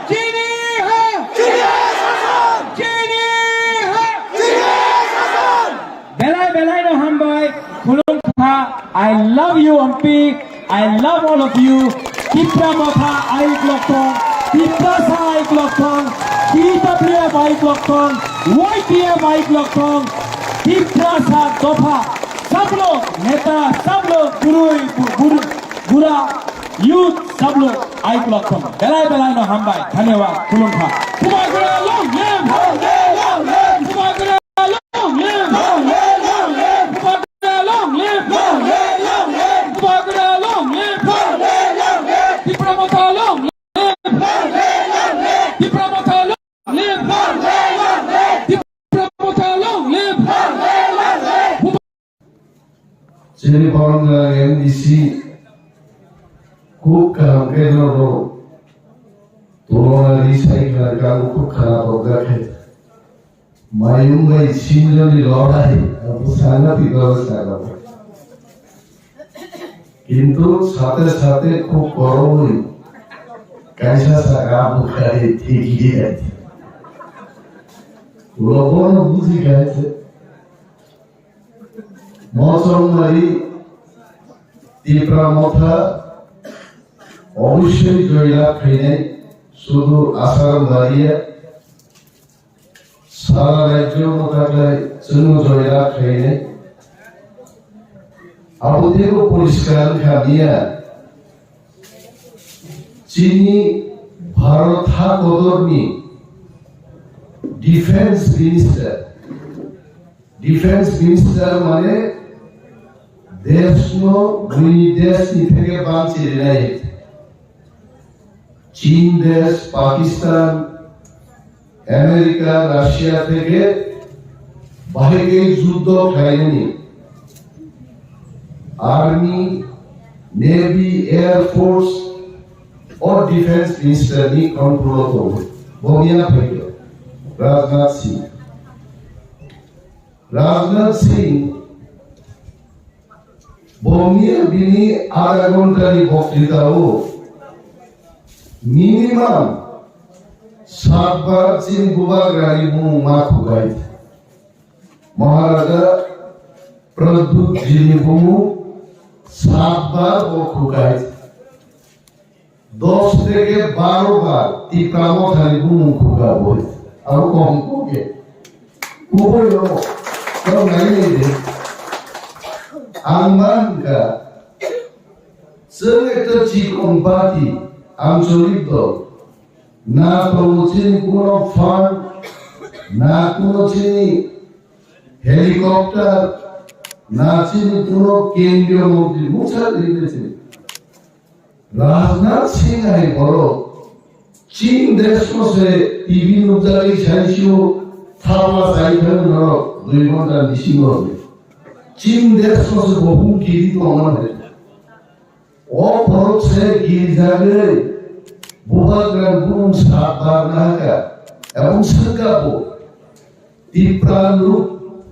Chini ha! Chini ha! Belai belai no hambai, khulumkha. I love you, Ompi. I love all of you. Tipra Motha ayuk loktong, Tiprasa ayuk loktong, T W F ayuk loktong, Y T F ayuk loktong, Tiprasa dopha, sablo neta, sablo gurui, bu-, bur-, bura, youth, sablo ayuk loktong. Belai belai no hambai, dhanyawad, khulumkha. Bubagra long live! Bubagra long live! Long live, long live! Bubagra long live! Long live, long live! Bubagra long live! Long live, long live! Tipra Motha long live! Long live, long live! Tipra Motha long live! Long live, long live! Tipra Motha long live! Long live, long live! Chini Pawan Jalang M D C khub kaham khe no rw. Tulona ri sai khlai kha, khub kharap rok jakhe. Mayung bai sinjoni lorai, abo sana pi goro sago. Kintu sate sate khub korobwi Kaisa saka bwkhari thikidi hai. Lobono buji khai se. Mochongmari Tipra Motha obossoi joy lab khainai, sudu Asar Baria, sara rajyo no taklai chwngno joy lab khainai. Abo teibo poriskar wngkha miya. Chini Bharat hakodorni Defense Minister, Defense Minister mane deshno bini deshni theke bangchi rinai. Chin desh, Pakistan, America, Russia theke bahai khe juddo khlainani. Army, Navy, Air Force, o Defense Minister ni control o tongo. Bo miya phaikhe Rajnath Singh. Rajnath Singh bo miya bini adha ghonta ni boktwita o minimum sat bar chini bubagrani bumung ma khukai. Maharaja Pradyut jini bumung sat bar bo khukai. Dos theke baro bar Tipra Mothani bumung khuka boi. Abo kom kuke. Kuboi rok. Tau nai nai de. Ang ma hwnkha, chwng ekta chikon party, ancholik dol. Na tongo chini kuno fund, na kuno chini helicopter, na chini kuno kendriyo montri, mungsa rinai chini. Rajnath Singh hai borok Chin desh no se T V nukjagwi saisio thabla chai thang norok dui ghonta bisingo. Chin desh no se bohum kiri tongma hai. O borok se kirijagwi bubagra bumung sat bar nahaka ebong swngkha bo. Tipra luk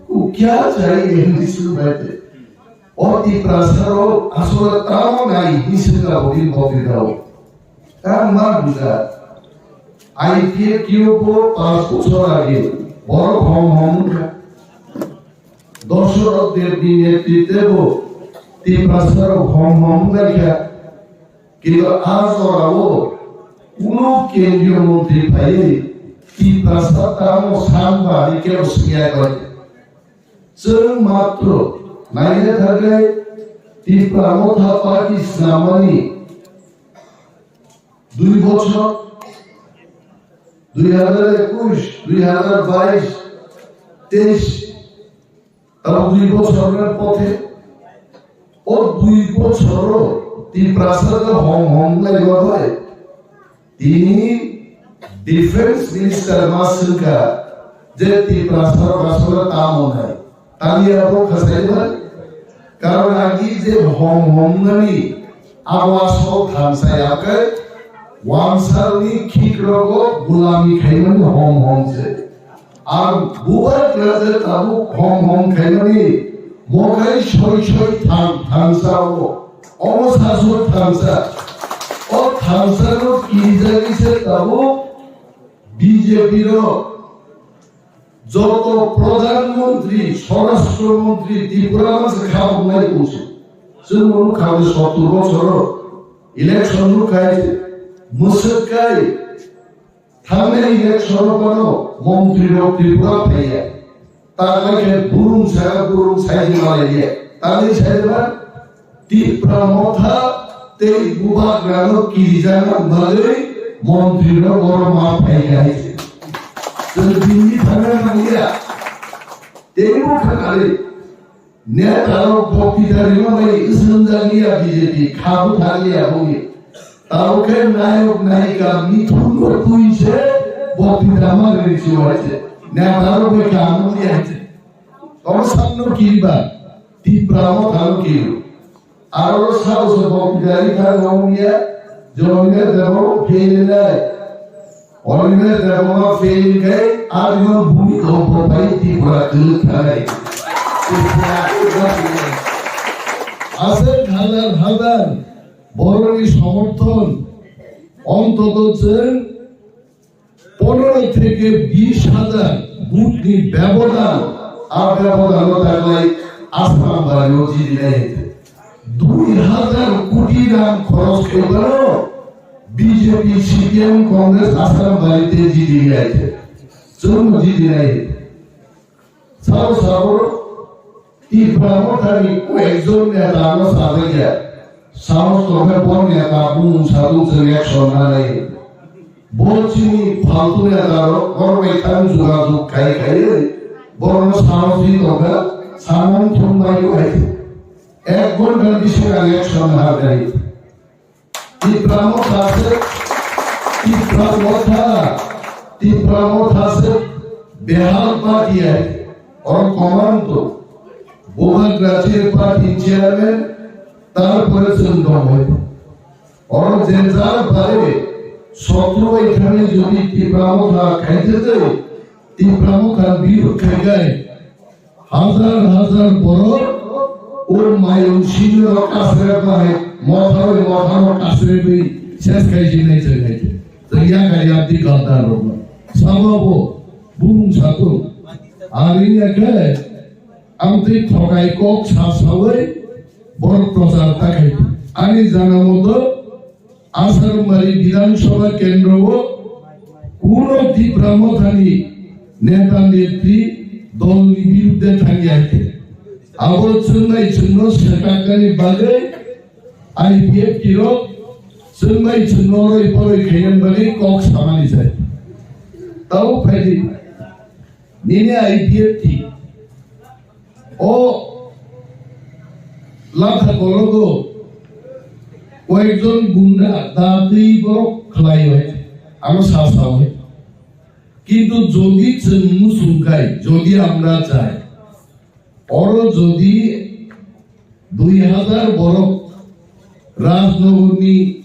ko kya chahiye hindi sunu baite. O Tiprasa rok asole tamo nai hindi sunu ka bogin bogin rao. Tamo ma buja. I P F T O bo pas bochor age. Borok hom hom wngkha. Dosarok Dev ni netritwe bo Tiprasa rok hom hom wngkha. Kintu a jorao kuno kendriyo montri phaiwi Tiprasa tamo san bari kebo swngya koi. Chwng matro naina thangwi Tipra Motha Party swnamani dui bochor, dui hazar ekush, dui hazar bais, teish, Tamo dui bochor ni pothe, o dui bochoro Tiprasa no hom hom lai ma bai. Tini Defense Minister ma swngkha je Tiprasa rok asole tamo nai. Tani abo khasai bai. Karon agi je hom hom nani abo asol thansa ya kai. Wansal ni khik rogo gulami khaimani hom hom se. Ang bubagra je tabuk hom hom khaimani, mokai soi soi thang thansa o, omo sasur thansa. O thansa no kirijagwi se tabuk B J P rok joto Pradhan Mantri, Swarashtra Mantri Tripura ma se khabuk nai kungsi. Chwng nukha sottur bochoro election nukha mwswk kai. Thangnai election o bono montri rok Tripura phaiya. Tangwi khe burum saka burum saidi malaiya. Tangwi saiba Tipra Motha tei bubagrano kirijana bagwi montri rok oro ma phaiya hai se. Chwng bini thangna nangya. Tei bo khanari. Netarok boktita rima bai swrwngjak liya B J P, kha bwthar liya boni. Tabuk khe nayok nayika mithunno twi se boktita ma ri se wai se. Netarok bai kha no liya se. Omo sakno kiriba, Tipra Motha no kiri. Aro sabo se boktita ri kha no liya, jomine debo phele lai. Oliver Debbarma fail khai, Arjun Bhumikambha bai Tripura kwlwk thanai. Aswk hazar hazar borokni somorthon, Ontoto chwng pondro theke bish hajar vote ni bebodan, a bebodan o taklai Assam bari o jidi nai. Dui hajar koti rang khoros khaibano B J P, C P M, Congress Assam bari te jidi nai. Chwng jidi nai. Sao sao Tipra Mothani koyekjon neta ano sajagya. Sao tongkha bo neta bumung sadung chwng action nanai. Bo chini phaltu neta rok borok bai thang jogajog khai khai borokno sao si tongkha samung thum bai khai. Ek ghonta bisingo ang action nanai. Tipra Motha se, Tipra Motha, Tipra Motha se behal party hai, oro commando, Bubagra se party chairman, tarpore chwng tong hai. Oro je jar bare, sotro bai thani jodi Tipra Motha khaite tei, Tipra Motha birud khai gai, Hajar hajar borok o mayung sinno kasre bai, motharo motharo kasre bai, ses khai sinai chwng hai. Chwng ya khai ya di gandar rok. Sababo bumung satung. Ari ya khe, amtwi thokai kok sa sawi, borok prochar ta khai. Ani jana moto, Asarmari Bidhan Sabha Kendro o kuno Tipra Mothani neta netri dol ni birudde thangya khe. Abo chwngnai chwngno swkaknani bagwi I P F T rok chwngnai chwngno roi poroi khainani bagwi kok samani sai. Tau phaidi nini I P F T O latha kologo koyekjon gunda datwi borok khlai bai, ano sa sa bai. Kintu jodi chwng muchung khai, jodi amra chai, oro jodi dui hajar borok Rajnagarni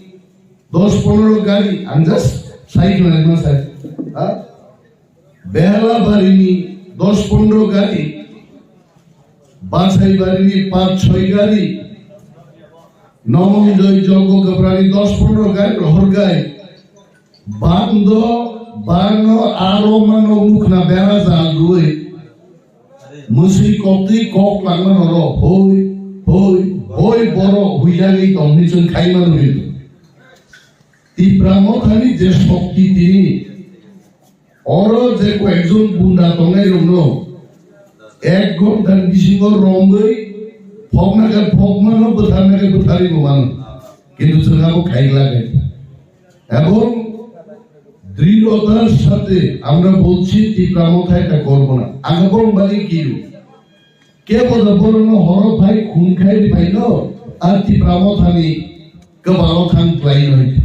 dos pondro gari, ang just sai khlaima sai, ha? Behalabarini dos pondro gari, Bachaibarini pach choi gari, Nomonjoy Jogogapurani dos pondro gari rohor gai. Bando, bano aro mano mukna bera jal dui. Musui koktwi kok langma noro hoi, hoi, hoi boro huijagwi tongni chwng khaima nugwi. Tipra Mothani je shokti tini, oro je koyekjon gunda tongnai rokno ek ghonta ni bisingo romwi phokna khe phokmano, bwtharna khe bwtharwi bo mano. Kintu chwng abo khaigla khe. Ebong dridhotar sathe amra bolchi Tipra Motha eta korbo na. Ang ebong bali kiru. Kebo da borokno horo phai khun khai ri phaino, a Tipra Mothani kwbalo thang khlaino.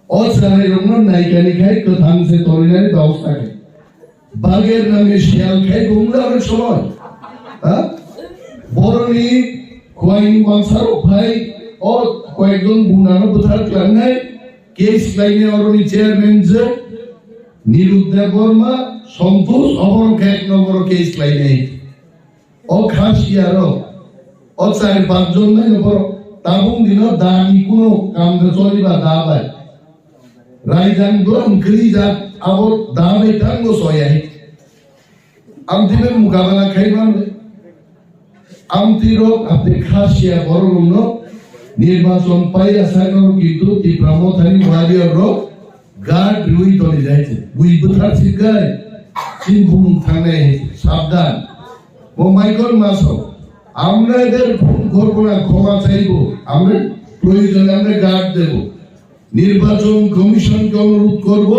O chwrairokno naikani khai kwthang se torinani babosta khe. Bager name siyal khai bumla rok somoi. Ha? Boroni khwaini wansarok phai o koyekjon bunano bwthar klangnai, case khlainai oroni chairman je Nirud Debbarma, Santosh, oborok khe ek nomboro case khlainai. O kha siyarok, o char panch jon nai no borok tabuk dino da ni kuno kam de choliba da bai. Raijang do wngkri jak abo da bai tang no soyai. Amtwi bai mukabala khai man de. Amtwi rok amtwi kha siya borok rok no nirbachon paiya sai no kintu Tipra Mothani warrior rok Guard riwi toni jai se. Bui bwthar si kai. Chin bumung thangnai hai se. Sabdan. Mo Michael Maso. Amra eder phone korbo na, khoma chaibo. Amra proyojon amra guard debo. নির্বাচন কমিশনকে অনুরোধ করব,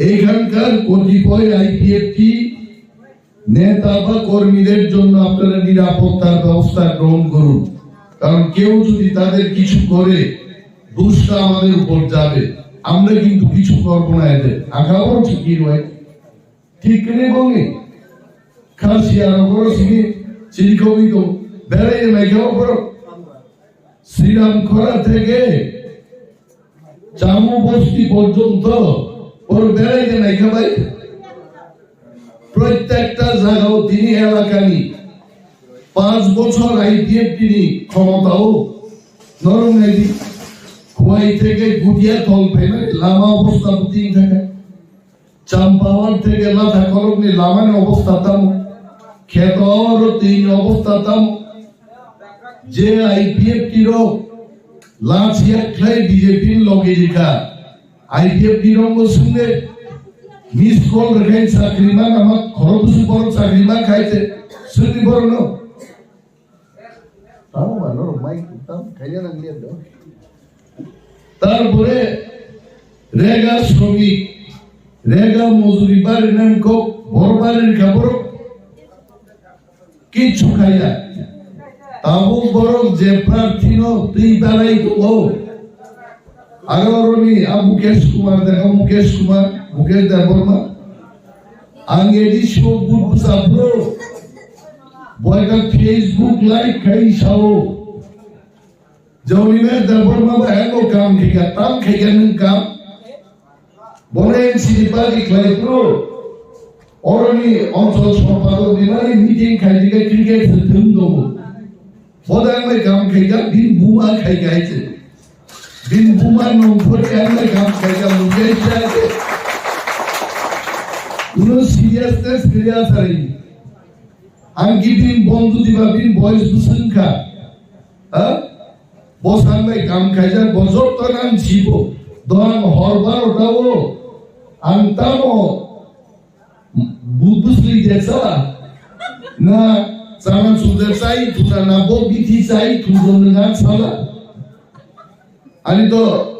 এইখানকার কতিপয় আইপিএফটি নেতা বা কর্মীদের জন্য আপনারা নিরাপত্তার ব্যবস্থা গ্রহণ করুন, কারণ কেউ যদি তাদের কিছু করে, দোষটা আমাদের উপর যাবে। আমরা কিন্তু কিছু করব না এদের। আগামও ঠিকই নয়, ঠিক করে বলি। খাসি আর বড় সিগি চিনি কবি তো বেড়াই নাই কেউ বড় শ্রীরাম খরা থেকে জামু বস্তি পর্যন্ত ওর বেড়াইতে নাই খাবাই। প্রত্যেকটা জায়গাও তিনি এলাকানি পাঁচ বছর আইপিএফ তিনি ক্ষমতাও নরম নাই দি। Khowai theke Gudiya tol phaimani lama obostha bwtwi wngkha khe. Champawat theke Latha kolokni lamani obostha tamo. Kheto oro twini obostha tamo. Je I P F T rok lachia khlai B J P ni logi rikha. I P F T rok bo swngle miss call rwkhe chakri ma nama khoro busu borok chakri ma khai se swngni borok no. Tamo ba norok mai tam khaina nang liya do. Tarpore rega sromik, rega mojuri bari nang kok bor bari rikha borok. Kichu khaiya. Tabuk borok je prarthino twi barai tongo. Aro oroni a Mukesh Kumar, dekho Mukesh Kumar, Mukesh Debbarma. Ang edi sibuk but bwsa bro. Boyka Facebook live khai sao. Joni me Debbarma ba eno kam khika, tam khika nung kam. Bono N C D party khlai pro. Oroni onchol sompadak ni mani meeting khai dikha cricket se thung dongo. Boda ang bai kam khai ka bin buma khai ka aise. Bin buma nong phori ang bai kam khai ka mujai sai. Uno seriousness kaya sarai. Ang ki bin bondu diba bin boys busung kha. Ha? Bo sanbai kam khaijak, bo jotto nang sibo. Dohang hor barota o ang tamo bu-, busli jesa na chana chujak chai thuna na bo bithi chai thuna nang sala. Ani to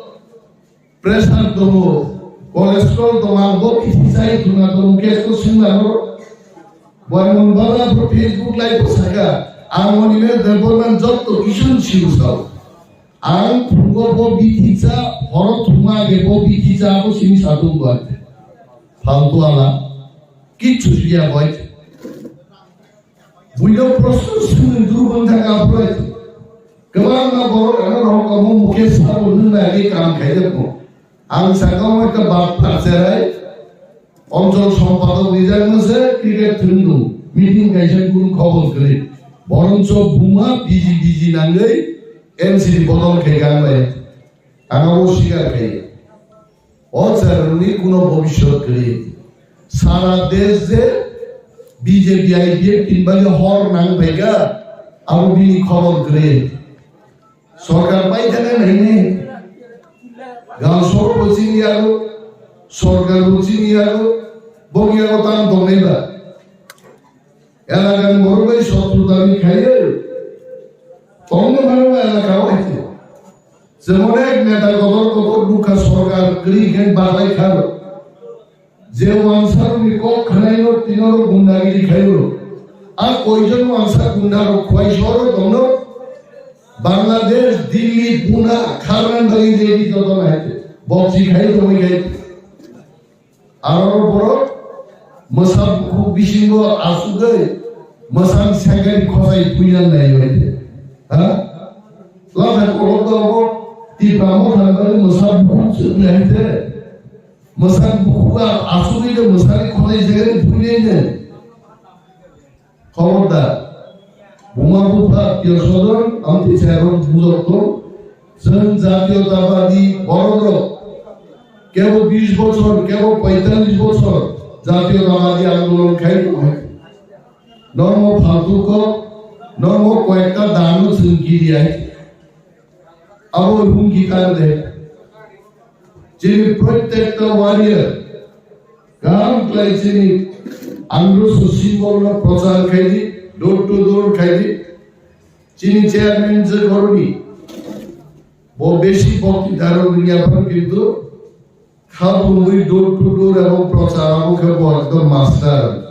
Pressure tongo, cholesterol tongo, ang bo bithi chai thungna tongo, case ko sungna ro. Boimon baba bo Facebook live o saka, ang oni me Debbarma jotto kisun siu sao. Ang phungo bo bithi cha, horo thungma age bo bithi cha, abo sini satung bo ate. Faltu ala, kichu siya boy. Buino proshno swngwi durban thangka aphuru kwbangma borok ano rohor kamo Mukesh sabo nung nai age kam khaijak mo. Ang sakao ekta bap pharcherai, onchol sompadok rijak mase cricket thwngdu, meeting kaisa kunu khobor kwrwi. Boroncho buma biji biji nangwi N C D bodol khe gang bai. Ang abo sikar khaio. O chwrairokni kuno bobiswt kwrwi. Sara desh je B J P I P F tin bagwi hor nang phaikha, abo bini khobor kwrwi. Sorkar pai thangkha nainai. Gal soro bo chini yago, sorkar bo chini yago, bok yago tam tongnai ba. Elakani borok bai sotru dabi khaio. Tongno mano elaka o haite. Jemon ek neta kotor kotor nukha sorkar kwrwi khe batai kharo. Je wansarokni kok khnaino tinoro gundagiri khaio. A koijon wansa gunda rok khwai soro tongno. Bangladesh, Delhi, Pune, kharnan bagwi ready joto haite. Bokchi khai tongwi khai. Aro borok mwsa bukhuk bisingo asugwi mwsang sengkari khosai puinan nai bai de. Ha? Latha kolok do bo Tipra Motha ni bagwi mwsa bukhuk chwk nai de. Mwsang bukhuk a-, asugwi de mwsani khosai sengkari puinai de. Khobordar, buma bupha, twiyo sodon, amtwi chayarok bujok tong, chwng jatiyotabadi borok rok, kebo bish bochor, kebo poitallish bochor jatiyotabadi andolon khai tong hai. Normo phaltu kok, normo koyekta dano chwng kiri hai. Abo hungki tang de. Chini prottekta warrior, kaham khlai chini andro susimbolno prochar khai di, door to door khai di. Chini chairman je goroni, bo besi bokti daro dunia par kintu, kha bumui door to door abo prochar abo khe bo ekdom master.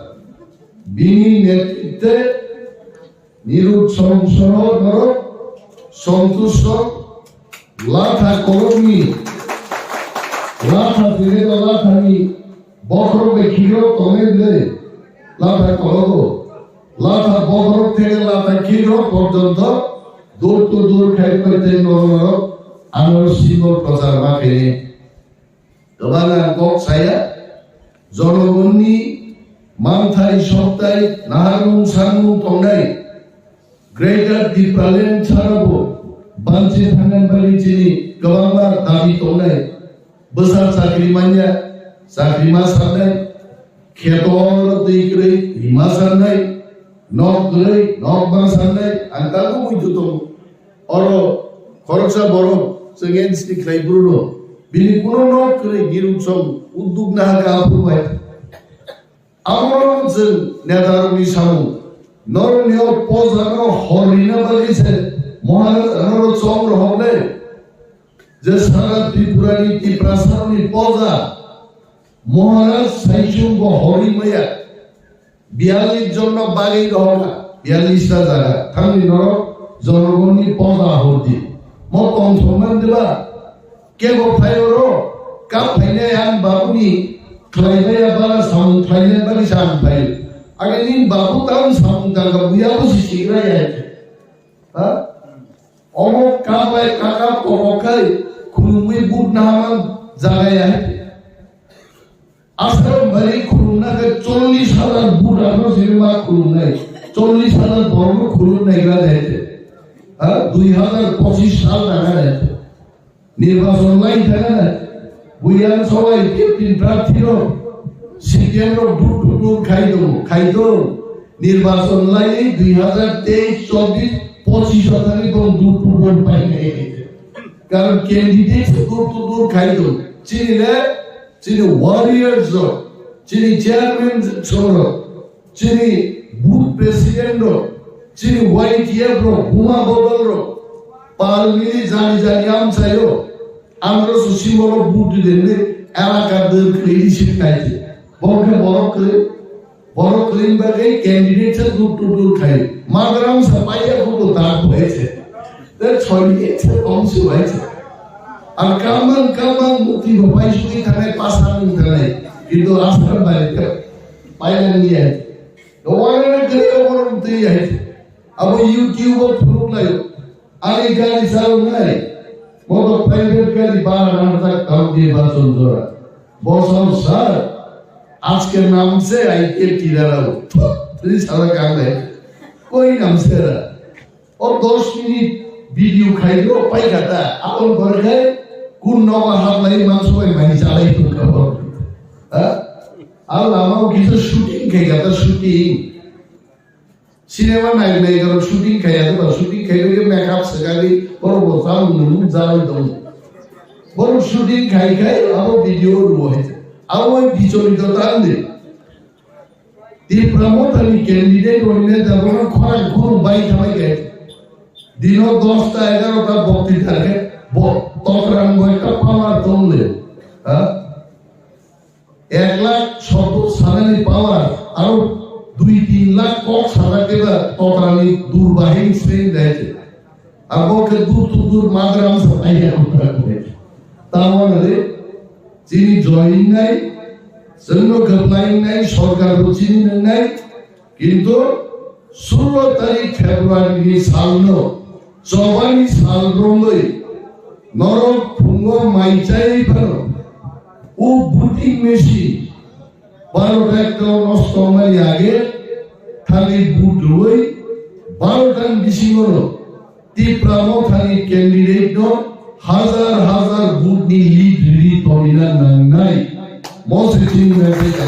Bini netritwe Nirud Song Soho norok Santosh Song Latha kolokni Latha tini to Lathani bokhorok bai khirok tongnai bwlai Latha kologo. Latha bokhorok theke Latha khirok porjonto door to door khai pai tei norok norok ano single prochar ma khainai. Kwbangma kok saya, jonogonni manthai soktai naharmung sanmung tongnai Greater Tipraland sarabo Banchi thangna bagwi chini kwbangma dabi tongnai. Bwsa chakri manya, chakri ma sanai. Khetor twi kwrwi, twi ma sanai. Nok kwrwi, nok ma sanai. Ang tabuk buitu tongo. Oro khoroksa borok chwng N C P khlai phuru no. Bini kuno nok kwrwi, niruk song udduk na ha ka aphuru bai. Abono chwng netarokni samung. Norokni o pojano horrina bagwi se Maharaj norok chong rohorle. Je sara Tripurani Tiprasarokni poja Maharaj saichung bo horwi maya. Biyallis jonno bagwi rohorkha. Biyallis ta jaga. Thangni norok jonogonni poja hordi. Mo tongthokman diba? Kebo phai oro, kap phainai ang babuni khlaimaya ba samung khlainai bagwi sa ang phai. Age nini babu tang samung tangka buya bo si sigra ya. Ha? Omo kap bai kaka pokok khai khulumwi but nahaman jaga ya. Aswk bari khulumna khe chollish hajar but ano sini ma khulumnai. Chollish hajar borokno khulumnai gra de. Ha? Dui hajar pochish sal tanga de. Nirbachon lai thangna, buyan sobai fifteen prarthi rok, C P M rok dur to dur khai tongo, khai tong. Nirbachon lai dui hajar teis, chobbish, pochish o thani bong dur to dur pai khai. Karon candidate dur to dur khai tong. Chini le, chini warriors rok, chini chairman rok, chini booth president rok, chini Y T F rok, buma bodol rok, pal mili jani jani amchaio, andro so simbolo booth di dende, elaka dwr khwlai di sit khai di. Bo khe borok kwrwi, borok kwrwi bagwi candidate se dur to dur khai. Madram sa paiya kubo dak bai se. Te choli se kom se bai se. Ar kamang kamang mukti bo pai sui thanai pasang thanai. Kintu asar bai te pai lang ni ai. Wana gari oborom twi hai. Abo YouTube o phunuk lai. Ani gari salnai. Moto private gari bara nangjak tang di ba sonjora. Bosong sir. Ajke naam se I P F tirarao. Thut, twi sala kangle. Koi naam se ra. O dos minute video khai ro pai kata. Aboni pore khai kun nogo hablai manso bai mai chalai tong kha bo. Ha? A lama o kisa shooting khai kata shooting. Cinema nai nai karo shooting khai ya ba shooting khai bai makeup sagari boro bo jang nung jang dong. Boro shooting khai khai abo video ro hai. Abo bichori to tang de. Tipra Motha ni candidate rokni neta borok khorang khorang bai thamai khe. Dino dos ta egaroh ta bokti thar khe bo tokrang bo ekta power tong le. Ha? Ek lakh sottor sanani power aro dui tin lakh kok sana khe ba tokrang ni durbahin sing dai. Abo khe dur to dur madram sa pai ya. Tamo na re chini join nai, chwngno khaplainai, sorkar bo chini nangnai, kintu sullo tarik February ni salno, chobani sal romwi, norok phungo mai chai phano, o voting machine, baro ta ekta nosto wngmani age, thani vote rwwi, baro ta ni bisingo no, Tipra Mothani candidate no hazar hazar vote ni lead rwi tonina nangnai. Mo se chini message.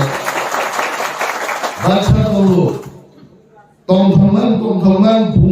Baksa tolo. Tongthokman, tongthokman,